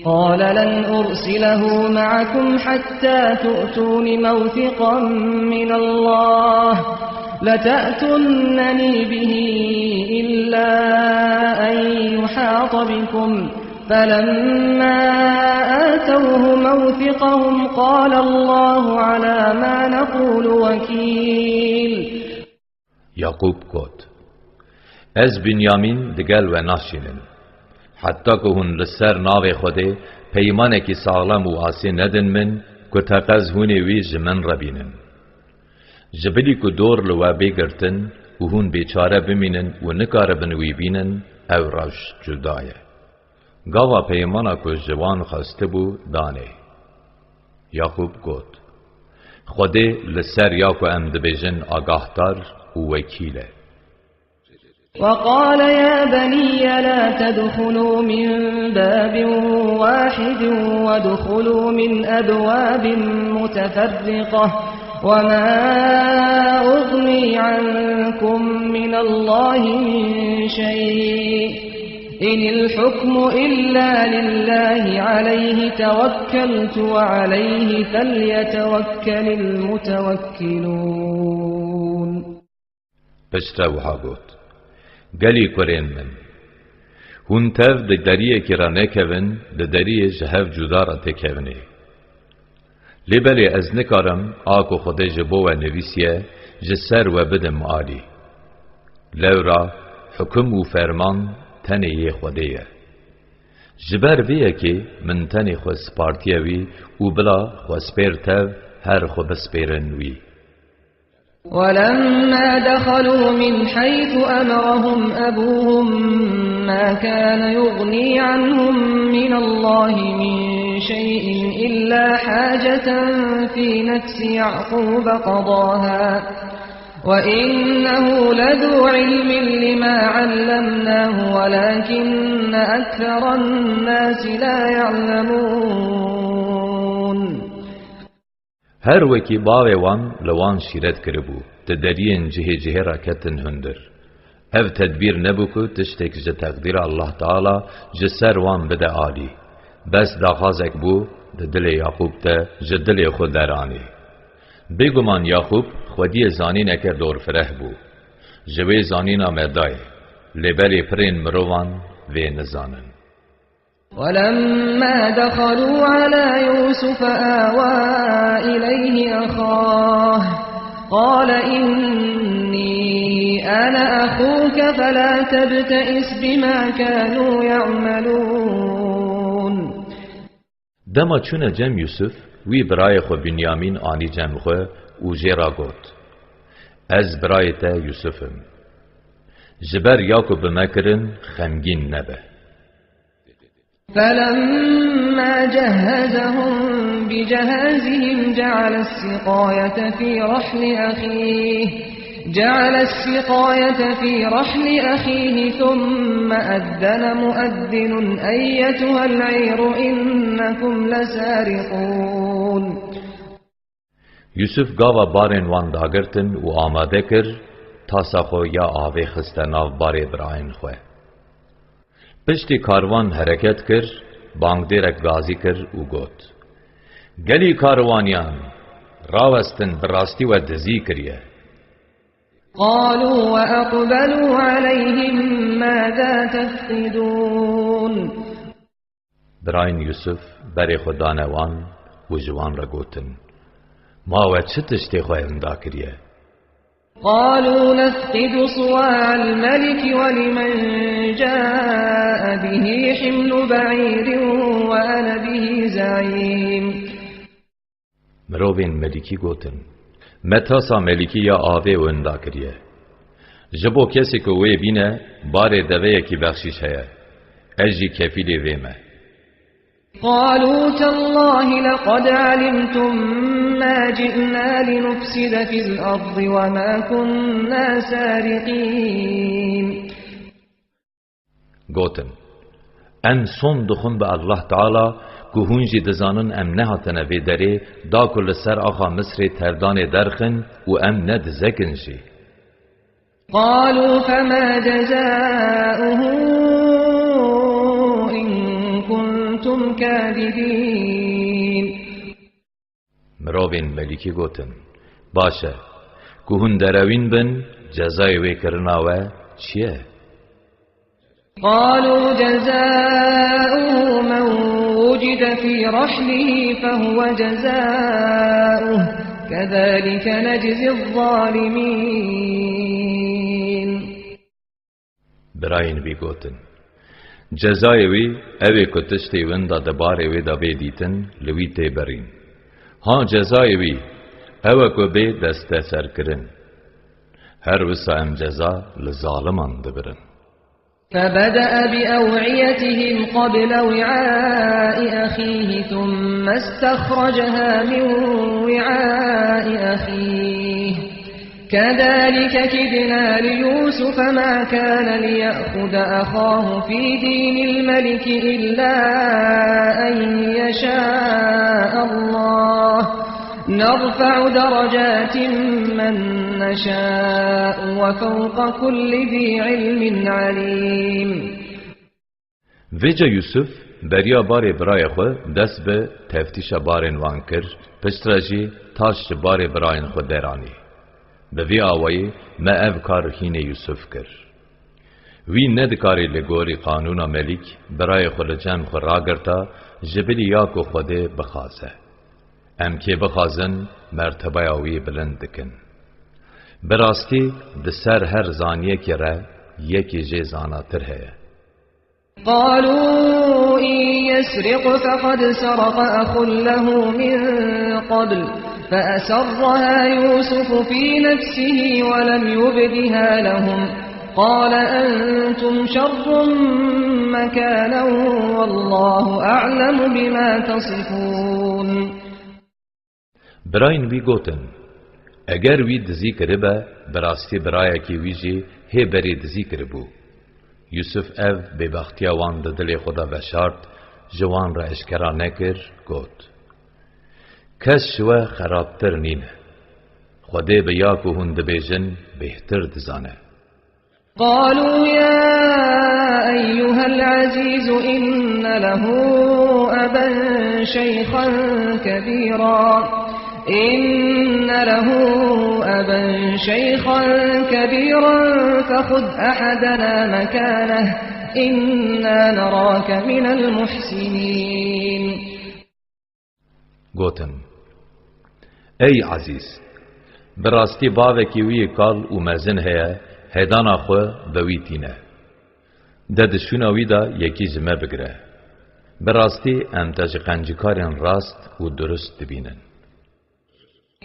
قال لن أرسله معكم حتى تؤتون موثقا من الله لتأتونني به إلا أن يحاط بكم فلما آتوه موثقهم قال الله على ما نقول وكيل. Yaqûb got, Ez Binyamîn digel we naşînim. Heta ku hûn li ser navê Xwedê peymanekî saxlem û asê nedin min, ku teqez hûn ê wî ji min re bînin. Ji bilî ku dor li we bê girtin û hûn bêçare bimînin û nikaribin wî bînin, ew rewş cuda ye. Gava peymana ku ji wan xwestibû, danê. Yaqûb got, Xwedê li ser ya ku em dibêjin agahdar û wekîl e. وقال يا بني لا تدخلوا من باب واحد وادخلوا من أبواب متفرقة وما أغني عنكم من الله من شيء إن الحكم إلا لله عليه توكلت وعليه فليتوكل المتوكلون. Piştre wiha got: Gelî kurên min, hûn tev di deriyekî re nekevin, di deriyê ji hev cuda re têkevinê. Lê belê ez nikarim a ku Xwedê ji bo we nivîsiye, ji ser we bidim alî. Lewra hukum û ferman tenê yê Xwedê ye. Ji ber vê yekê min tenê xwe spartiye wî û bila xwespêr tev her xwe bispêrin wî. ولما دخلوا من حيث أمرهم أبوهم ما كان يغني عنهم من الله من شيء إلا حاجة في نفس يعقوب قضاها وإنه لذو علم لما علمناه ولكن أكثر الناس لا يعلمون. Her wekî bavê wan li wan şîret kiribû, di deriyên cihê cihê re ketin hundir. Ev tedbîr nebû ku tiştek ji teqdîra Allah Teala ji ser wan bide alî. Bes daxwazek bû di dilê Yaqûb de ji dilê xwe deranê. Bêguman Yaqûb xwediyê zanîneke dorfireh bû. Ji wê zanîna me dayê, lê belê pirên mirovan vê nizanin. ولما دخلوا على يوسف آوى إليه أخاه قال إني أنا أخوك فلا تبتئس بما كانوا يعملون. Dema çûne cem Yusuf, wî birayê xwe Binyamîn anî cem xwe û jê re got: Ez birayê te Yusuf im. Ji ber ya ku bi me kirin, xemgîn nebe. فلما جهزهم بجهازهم جعل السقاية في رحل أخيه، جعل السقاية في رحل أخيه ثم أذن مؤذن أيتها العير إنكم لسارقون. Yusuf gava barên wan dagirtin û amade kir, tasa xwe ya avê xiste nav barê birayên xwe. Piştî karwan hereket kir, bangdêrek gazî kir û got: Gelî karwaniyan, rawestin, bi rastî we dizî kiriye. قالوا وأقبلوا عليهم ماذا تفقدون. Birayên Yusuf berê xwe dane wan û ji wan re gotin: Ma we çi tiştê xwe winda kiriye? قالوا نفقد صواع الملك ولمن جاء به حمل بعير وأنا به زعيم. Mirovên Melikî gotin: Me tasa Melikî ya avê winda kiriye. Ji bo kesê ku wê bîne, barê deveyekî bexşîş heye. Ez jî kefîlê vê me. قالوا تالله لقد علمتم ما جئنا لنفسد في الأرض وما كنا سارقين. Gotin: Em son dixwin bi Allah Teala ku hûn jî dizanin em nehatine vê derê, da ku li ser axa Misrê tevdanê derxin û em ne dizek in jî. قالوا فما جزاؤه إن كنتم كاذبين. Mirovên Melikî gotin: Baş e, ku hûn derewîn bin, cezayê wê kirina we çi ye? قالوا جزاؤه من وجد في رحله فهو جزاؤه كذلك نجزي الظالمين. Birayên wî gotin: Cezayê wî, ew ê ku tiştê winda di barê wê de bê dîtin, li wî tê birîn. Ha cezayê wî, ew e ku bê desteserkirin. Her wisa em ceza li zaliman dibirin. فبدأ بأوعيتهم قبل وعاء أخيه ثم استخرجها من وعاء أخيه كذلك كدنا ليوسف ما كان ليأخذ أخاه في دين الملك إلا أن يشاء الله نرفع درجات من نشاء وفوق كل ذي علم عليم. Vêca Yûsif beriya barê birayê xwe dest bi teftîşa barên wan kir, piştre jî taş ji barê birayên xwe deranî. Bi vî awayî me ev kar hînê Yûsif kir. Wî nedikarî li gorî qanûna melîk birayê xwe li cem xwe ragirta, ji bilî ya ku Xwedê bixwaze. Em kê bixwazin, mertebeya wî bilind dikin. Bi rastî di ser her zaniyekî re yekî jê zanatir heye. قالوا إن يسرق فقد سرق أخ له من قبل فأسرها يوسف في نفسه ولم يبدها لهم قال أنتم شر مكانا والله أعلم بما تصفون. Birayên wî gotin, Eger wî dizî kiribe, bi rastî birayekî wî jî hê berê dizî kiribû. Yûsif ev bêbextiya wan di dilê xwe de veşart, ji wan re eşkera nekir, got, Kes ji we xerabtir nîne. Xwedê bi ya ku hûn dibêjin bêhtir dizane. قالوا يا أيها العزيز إن له أبا شيخا كبيرا إن له أبا شيخا كبيرا فخذ أحدنا مكانه إنا نراك من المحسنين. Gotin, Ey Ezîz! Bi rastî bavekî wî kal û mezin heye, hêdana xwe bi wî tîne. De di şûna wî de yekî ji me bigire. Bi rastî em te ji qencikarên rast û durust dibînin.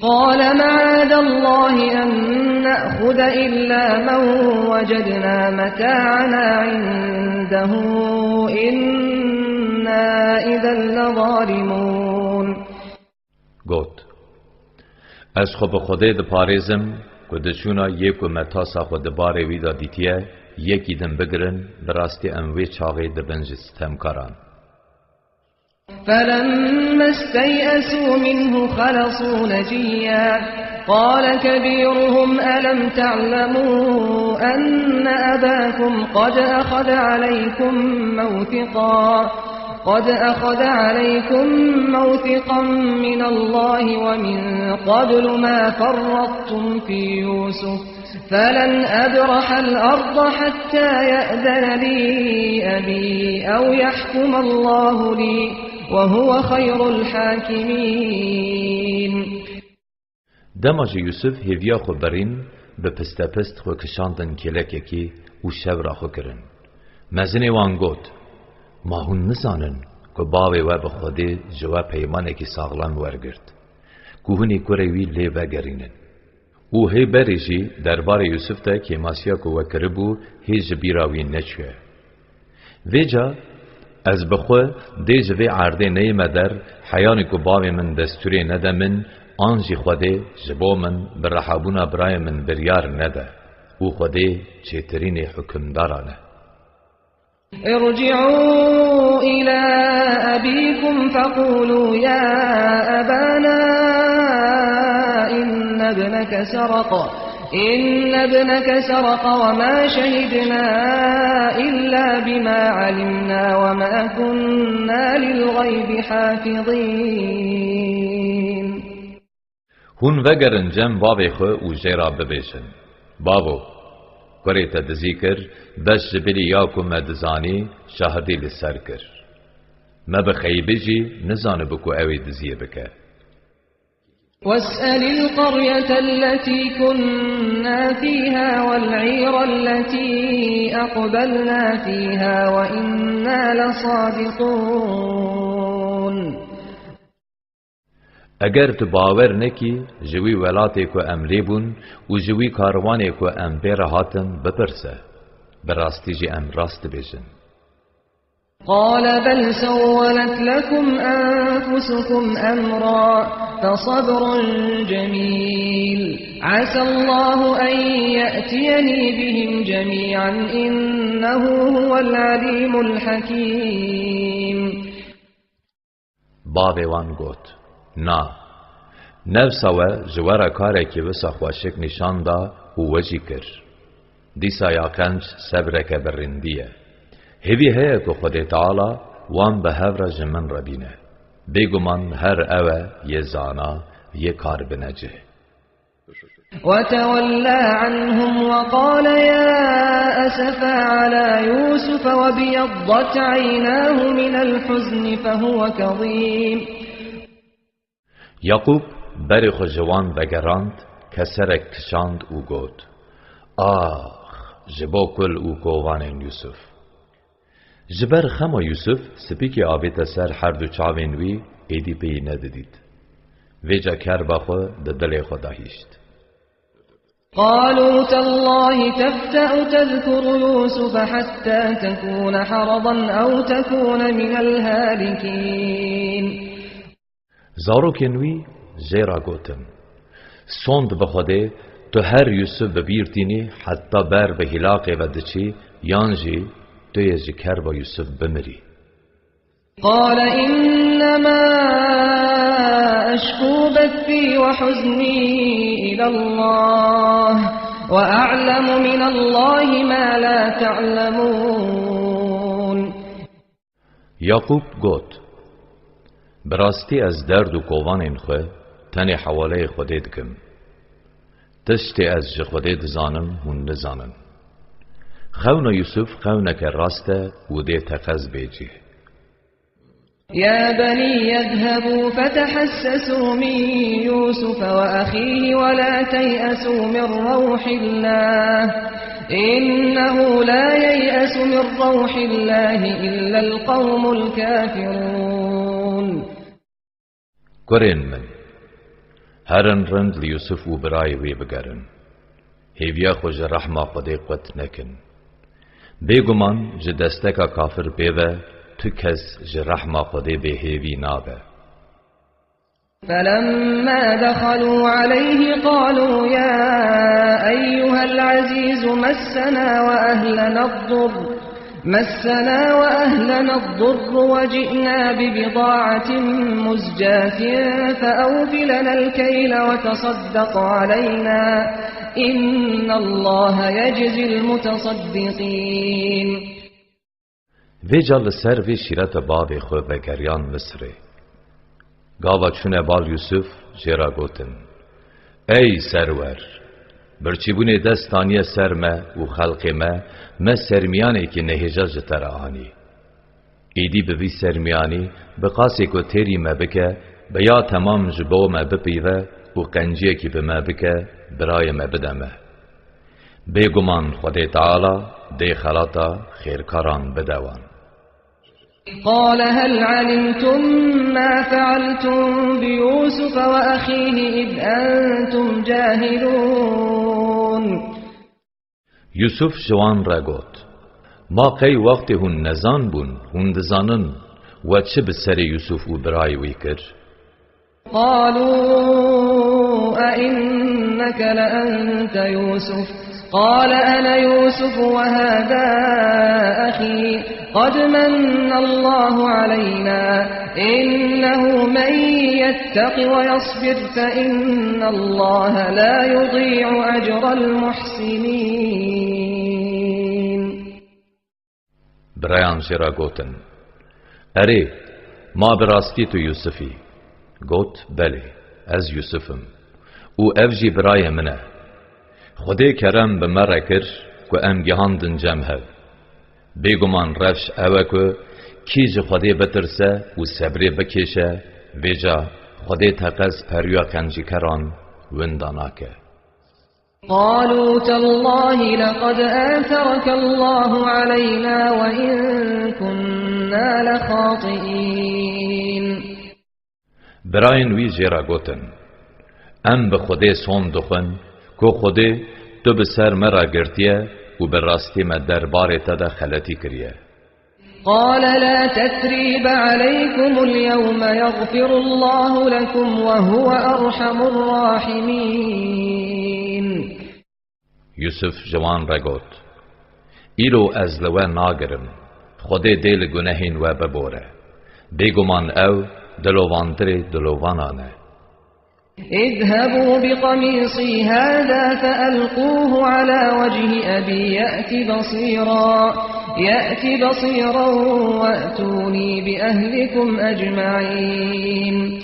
قال معاذ الله أن نأخذ إلا من وجدنا متاعنا عنده إنا إذا لظالمون. Got, Ez xwe bi Xwedê diparêzim ku di şûna yê ku me tasa xwe di barê wî de dîtiye, yekî din bigirin, bi rastî em wê çaxê dibin ji sitemkaran. فلما استيئسوا منه خلصوا نجيا قال كبيرهم ألم تعلموا أن أباكم قد أخذ عليكم موثقا قد أخذ عليكم موثقا من الله ومن قبل ما فرطتم في يوسف فلن أبرح الأرض حتى يأذن لي أبي أو يحكم الله لي وهو خير الحاكمين. Dema ji Yûsif hêviya xwe birîn, bi pistepist xwe kişandin kêlekekî û şewra xwe kirin. Mezinê wan got, Ma hûn nizanin ku bavê we bi Xwedê ji we peymanekî saxlem wergirt, ku hûn ê kurê wî lê vegerînin? Û hê berê jî derbarê Yûsif de kêmasiya ku we kiribû hê ji bîra wî neçûye. Vêca ez bi xwe dê ji vê erdê neyime der, heyanî ku bavê min destûrê nede min, an jî Xwedê ji bo min bi rehabûna birayê min biryar nede û Xwedê çêtirînê hukimdaran e. ارجعوا إلى أبيكم فقولوا يا أبانا إن ابنك سرق إن ابنك سرق وما شهدنا إلا بما علمنا وما كنا للغيب حافظين. Hûn vegerin cem bavê xwe û jê re bibêjin, Bavo, kurê te dizî kir, bes ji bilî ya ku me dizanî, şahidî li ser kir. Me bi xeybê jî nizanibû ku ew ê diziyê bike. واسأل القرية التي كنا فيها والعير التي أقبلنا فيها وإنا لصادقون. Eger tu bawer nekî, ji wî welatê ku em lê bûn û ji wî karwanê ku em pê re hatin, bipirse. Bi rastî jî em rast dibêjin. قال بل سولت لكم أنفسكم أمرا فصبر جميل عسى الله أن يأتيني بهم جميعا إنه هو العليم الحكيم. Bavê wan got: Na, nefsa we ji we re karekî wisa xweşik nîşan da û we jî kir. Dîsa ya qenc sebreke bi rindî ye. Hêvî heye ku Xwedê Teala wan bi hev re ji min re bîne. Bêguman her ew e yê zana, yê kar bine cih. وتولى عنهم وقال يا أسفى على يوسف وابيضت عيناه من الحزن فهو كظيم. Yaqûb berê xwe ji wan vegerand, keserek kişand û got: Ax, ji bo kul û kovanên Yûsif! Ji ber xema Yûsif spîkê avête ser her du çavên wî, êdî pêyî nedidît. Vêca kerba xwe di dilê xwe de hişt. قالوا تالله تفتأ تذكر يوسف حتى تكون حرضا أو تكون من الهالكين. Zarokên wî jê re gotin: Sond bi Xwedê, tu her Yûsif bi bîr tînî heta ber bi hîlaqê ve diçî, yan jî tu yê ji kerba Yûsif bimirî. قال إنما أشكو بثي وحزني إلى الله وأعلم من الله ما لا تعلمون. Yaqûb got: Bi rastî ez derd û kovanên xwe tenê hewaleyê Xwedê dikim. Tiştê ez ji Xwedê dizanim hûn nizanin. Xewna Yûsif xewneke rast e û dê teqez bê cih. يا بني اذهبوا فتحسسوا من يوسف وأخيه ولا تيأسوا من روح الله إنه لا ييأس من روح الله إلا القوم الكافرون. Kurên min, herin rind li Yûsif û birayê wê bigerin. Hêviya xwe ji rehma Xwedê qut nekin. Bêguman ji desteka kafir pê ve tu kes ji rehma Xwedê bêhêvî nabe. فلما دخلوا عليه قالوا يا أيها العزيز مسنا وأهلنا الضر مسنا وأهلنا الضر وجئنا ببضاعة مزجاة فأوف لنا الكيل وتصدق علينا إن الله يجزي المتصدقين. Vêca li ser vê şîreta bavê xwe vegeriyan Misirê. Gava çûne bal Yûsif, jê re gotin: Ey serwer! Birçîbûnê dest aniye ser me û xelqê me, me sermiyanekî nehêja ji te re anî. Êdî bi vî sermiyanî bi qasê ku têrî me bike, bi ya temam ji bo me bipîve û qenciyekî bi me bike, birayê me bide me. Bêguman Xwedê Teala dê xelata xêrkaran bide wan. قال هل علمتم ما فعلتم بيوسف وأخيه إذ أنتم جاهلون. Yûsif ji wan re got: Ma qey wextê hûn nezan bûn, hûn dizanin we çi bi serê Yûsif û birayê wî kir? قالوا أئنك لأنت يوسف قال أنا يوسف وهذا أخي قد من الله علينا إنه من يتق ويصبر فإن الله لا يضيع أجر المحسنين. Birayan jê re gotin: Erê, ma bi rastî tu Yûsif î? Got: Belê, ez Yûsif im û ev jî birayê min e. Xwedê kerem bi me re kir ku em gihandin cem hev. Bêguman rewş ew e ku kî ji Xwedê bitirse û sebrê bikêşe, vêca Xwedê teqez perûya qencîkeran winda nake. قالوا تالله لقد آثرك الله علينا وإن كنا لخاطئين. Birayên wî jê re gotin: Em bi Xwedê sond dixwin ku Xwedê tu bi ser me re girtiye û bi rastî me derbarê te de xeletî kiriye. قال لا تثريب عليكم اليوم يغفر الله لكم وهو أرحم الراحمين. Yusuf ji wan re got, Îro ez li we nagirim, Xwedê dê li gunehên we bibore. Bêguman ew dilovantirê dilovanan e. اذهبوا بقميصي هذا فألقوه على وجه أبي يأت بصيرا، يأت بصيرا وأتوني بأهلكم أجمعين.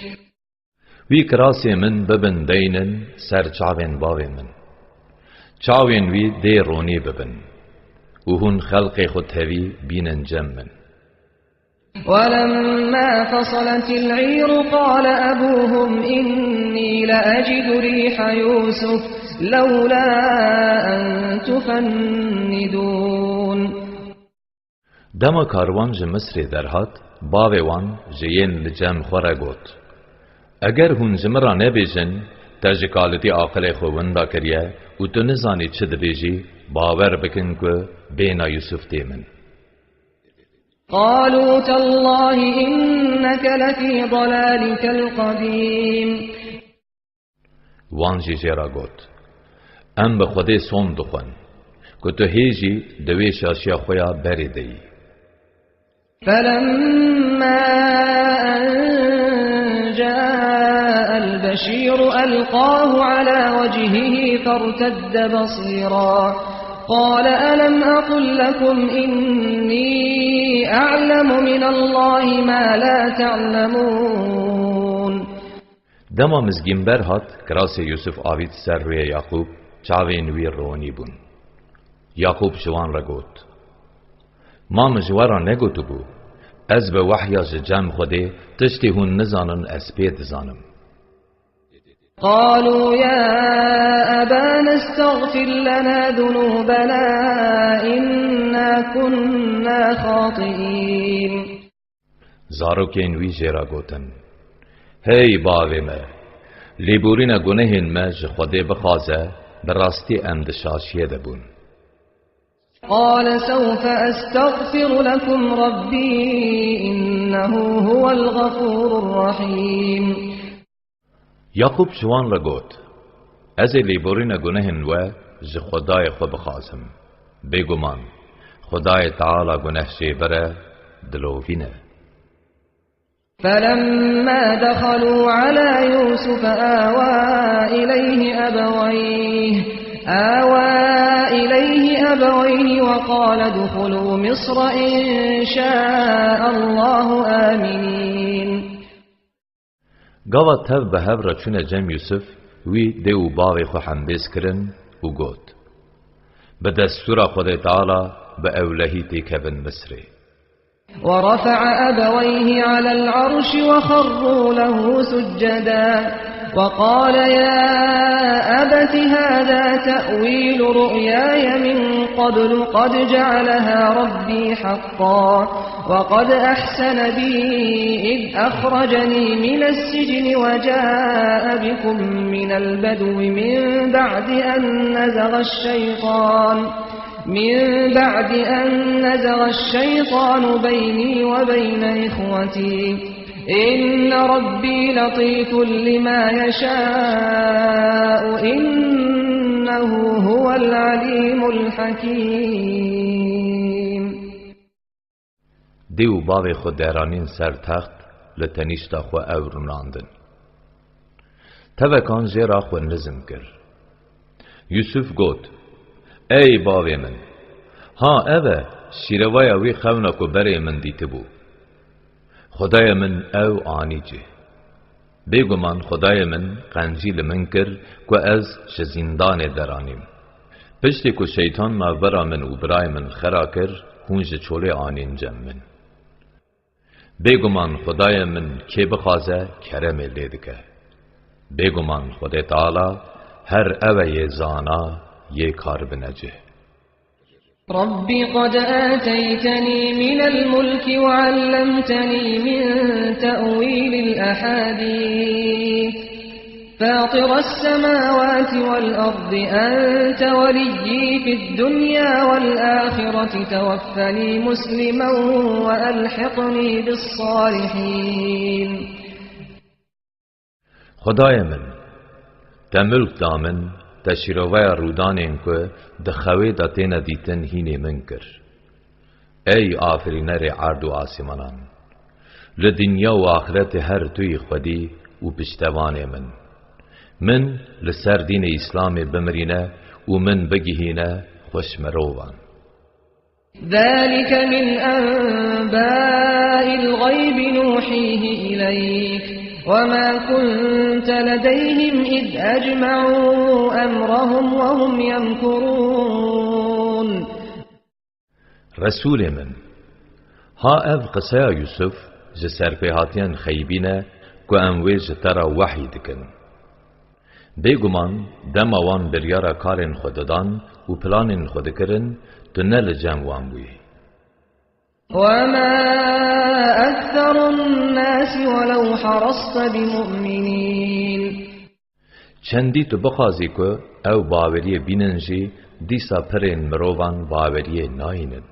Wî kirasê min bibin deynin ser çavên bavê min. Çavên wî dê ronî bibin û hûn xelqê xwe tevî bînin cem min. ولما فصلت العير قال أبوهم إني لأجد ريح يوسف لولا أن تفندون. Dema karwan ji Misrê derhat, bavê wan ji yên li cem xwe re got, Eger hûn ji min re nebêjin, te ji kalitî aqilê xwe winda kiriye û tu nizanî çi dibêjî, bawer bikin ku bêhna Yusuf tê min. قالوا تالله إنك لفي ضلالك القديم. Wan jî jê re got, Em bi Xwedê som dixwin ku tu hê jî di wê şaşiya xwe ya berê de yî. فلما أن جاء البشير ألقاه على وجهه فارتد بصيرا قال ألم أقل لكم إني أعلم من الله ما لا تعلمون. Dema mizgînber hat, kirasê Yusuf avît ser rûyê Yaqûb, çavên wî ronî bûn. Yaqûb ji wan re got, Ma min ji we re negotibû, ez bi wehya ji cem Xwedê tiştê hûn nizanin ez pê dizanim. قالوا يا أبانا استغفر لنا ذنوبنا إنا كنا خاطئين. Zarokên wî jê re gotin, Hey bavê me, lêborîna gunehên me ji Xwedê bixwaze, bi rastî em di şaşiyê de bûn. قال سوف أستغفر لكم ربي إنه هو الغفور الرحيم. Yaqûb ji wan re got, Ez ê lêborîna gunehên we ji Xwedayê xwe bixwazim. Bêguman, Xwedayê Teala gunehjêbir e, dilovîn e. فلما دخلوا على يوسف آوى إليه أبويه، آوى إليه أبويه وقال ادخلوا مصر إن شاء الله آمنين. Gava tev bi hev re çûne cem Yusuf, wî dê û bavê xwe hembêz kirin û got, Bi destûra Xwedê Teala bi ewlehî têkevin Misrê. ورفع أبويه على العرش وخروا له سجدا وقال يا أبت هذا تأويل رؤياي من قبل قد جعلها ربي حقا وقد أحسن بي إذ أخرجني من السجن وجاء بكم من البدو من بعد أن نزغ الشيطان من بعد أن نزغ الشيطان بيني وبين إخوتي إن ربي لطيف لما يشاء إنه هو العليم الحكيم. Dê û bavê xwe deranîn ser text, li tenîşta xwe ew rûnandin. Tevekan jê re xwe nizm kir. Yusuf got, Ey bavê min! Ha ev e, şîrevaya wî xewna ku berê min dîtibû. Xwedayê min ew anî cih. Bêguman Xwedayê min qencî li min kir ku ez ji zîndanê deranîm. Piştî ku şeytan navbera min û birayê min xera kir, hûn ji çolê anîn cem min. Bêguman Xwedayê min kê bixwaze, keremê lê dike. Bêguman Xwedê Teala her ew e yê zana, yê karibine cih. رب قد آتيتني من الملك وعلمتني من تأويل الأحاديث فاطر السماوات والأرض أنت وليي في الدنيا والآخرة توفني مسلما وألحقني بالصالحين. Xwedayê min, te milk da min, te şîroveya rûdanên ku di xewê de têne dîtin hînê min kir. Ey afirînerê erd û asîmanan! Li dinya û axretê her tu yî xwedî û piştevanê min. Min li ser dînê Îslamê bimirîne û min bigihîne xweş mirovan. ذلك من أنباء الغيب نوحيه إليك وما كنت لديهم إذ أجمعوا أمرهم وهم يمكرون. Resûlê min, ha ev qiseya Yûsuf ji serpêhatiyên xeybî ne ku em wê ji te re wehy dikin. Bêguman dema wan biryara karên xwe didan û planên xwe dikirin, tu ne li cem wan bûyî. وما أكثر الناس ولو حرصت بمؤمنين. Çendî tu bixwazî ku ew baweriyê bînin jî, dîsa pirên mirovan baweriyê nayînin.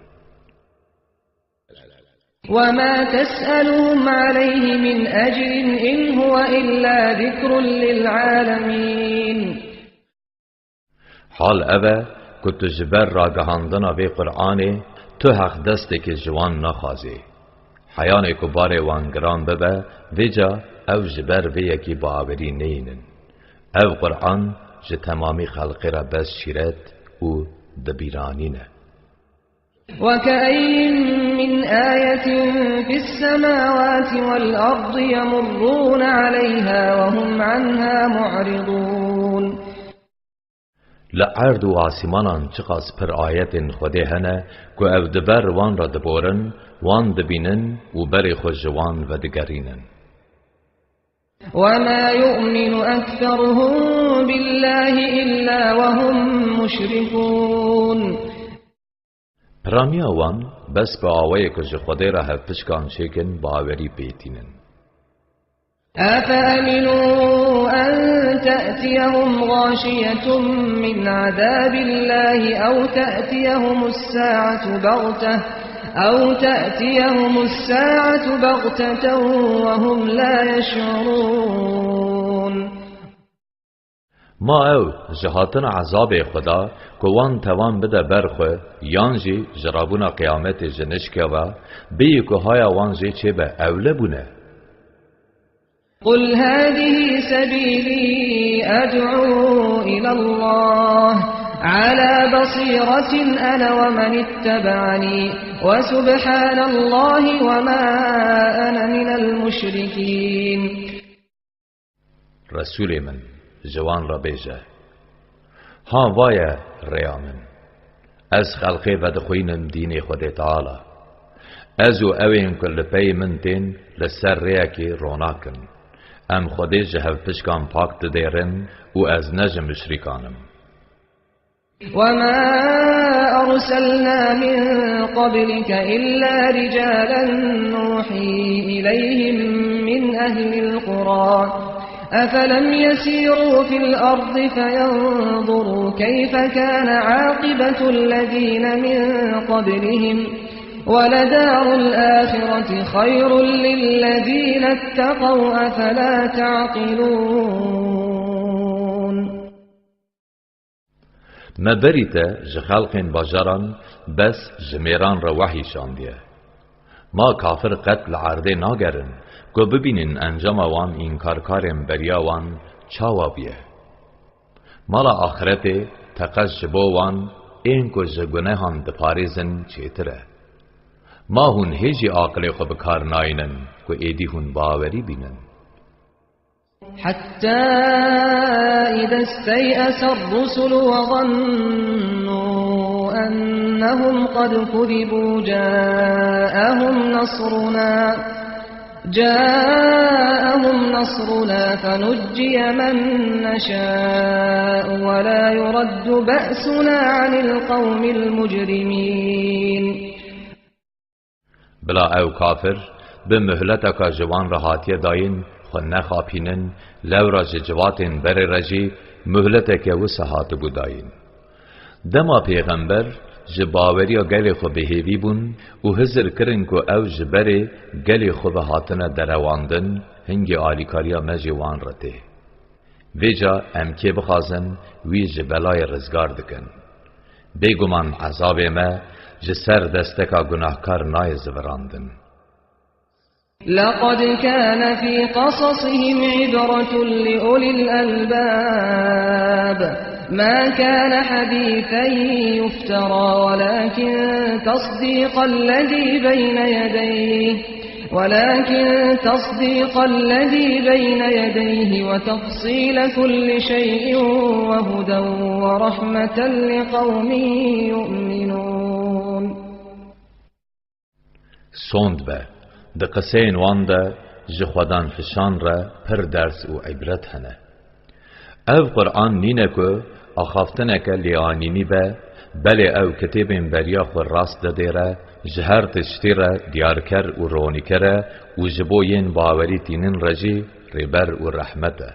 وما تسألهم عليه من أجر إن هو إلا ذكر للعالمين. Hal ev e ku tu ji ber ragihandina vê Qur'anê tu heqdestekê ji wan naxwazê. Heyanê ku barê wan giran bibe, vêca ew ji ber vê yekê bawerî neyînin. Ev Qur'an ji temamî xelqê re bes şîret û dibîranîn e. وكأين من آية في السماوات والأرض يمرون عليها وهم عنها معرضون. Li erd û asîmanan çiqas pir ayetên Xwedê hene ku ev di ber wan re diborin, wan dibînin û berê xwe ji wan vedigerînin. وما يؤمن أكثرهم بالله إلا وهم مشركون. Piraniya wan bes bi awayê ku ji Xwedê re hevpişkan çêkin bawerî pê tînin. أفأمنوا أن تأتيهم غاشية من عذاب الله أو تأتيهم الساعة بغتة أو تأتيهم الساعة بغتة وهم لا يشعرون. Ma ew ji hatina ezabê Xweda ku wan tevan bide ber xwe, yan jî ji rabûna qiyametê ji nişkeva, bêyî ku haya wan jê çêbe ewle bûne. قل هذه سبيلي أدعو إلى الله على بصيرة أنا ومن اتبعني وسبحان الله وما أنا من المشركين. Resûlê min, ji wan re bêje, Ha va ye rêya min. Ez xelqê vedixwînim dînê Xwedê Teala. Ez û ewên ku li pey min tên li ser rêyekê ronak in. Em Xwedê ji hevpişkan pak didêrin û ez ne ji muşrîkan im. وما أرسلنا من قبلك إلا رجالا نوحي إليهم من أهل القرى أفلم يسيروا في الأرض فينظروا كيف كان عاقبة الذين من قبلهم ولدار الآخرة خير للذين اتقوا أفلا تعقلون. Me berî te ji xelqên bajaran bes ji mêran re wehî şandiye. Ma kafir qet li erdê nagerin ku bibînin encama wan înkarkarên beriya wan çawa bûye. Mala axretê teqez ji bo wan ên ku ji gunehan diparêzin çêtir e. Ma hûn hê jî aqilê xwe bi kar nayînin ku êdî hûn bawerî bînin. حتى إذا استيأس الرسل وظنوا أنهم قد كذبوا جاءهم نصرنا، جاءهم نصرنا فنجي من نشاء ولا يرد بأسنا عن القوم المجرمين. Bila ew kafir bi muhleteka ji wan re hatiye dayîn, Xwe nexapînin, lewra ji civatên berê re jî muhleteke wisa hatibû dayîn. Dema pêxember ji baweriya gelê xwe bêhêvî bûn û hizir kirin ku ew ji berê gelê xwe ve hatine derewandin, hingê alîkariya me jî wan re tê. Vêca em kê bixwazin wî ji belayê rizgar dikin. Bêguman ezabê me ji ser desteka gunahkar nayê zivirandin. لقد كان في قصصهم عبرة لأولي الألباب. ما كان حديثا يفترى ولكن تصديق الذي بين يديه، ولكن تصديق الذي بين يديه وتفصيل كل شيء وهدى ورحمة لقوم يؤمنون. Sond be, di qiseyên wan de ji xwedanfişan re pir ders û îbret hene. Ev Quran nîne ku axaftineke lêanînî be, belê ew kitêbên beriya xwe rast didêre, ji her tiştî re diyarker û ronîker e û ji bo yên bawerî tînin re jî rêber û rehmet e.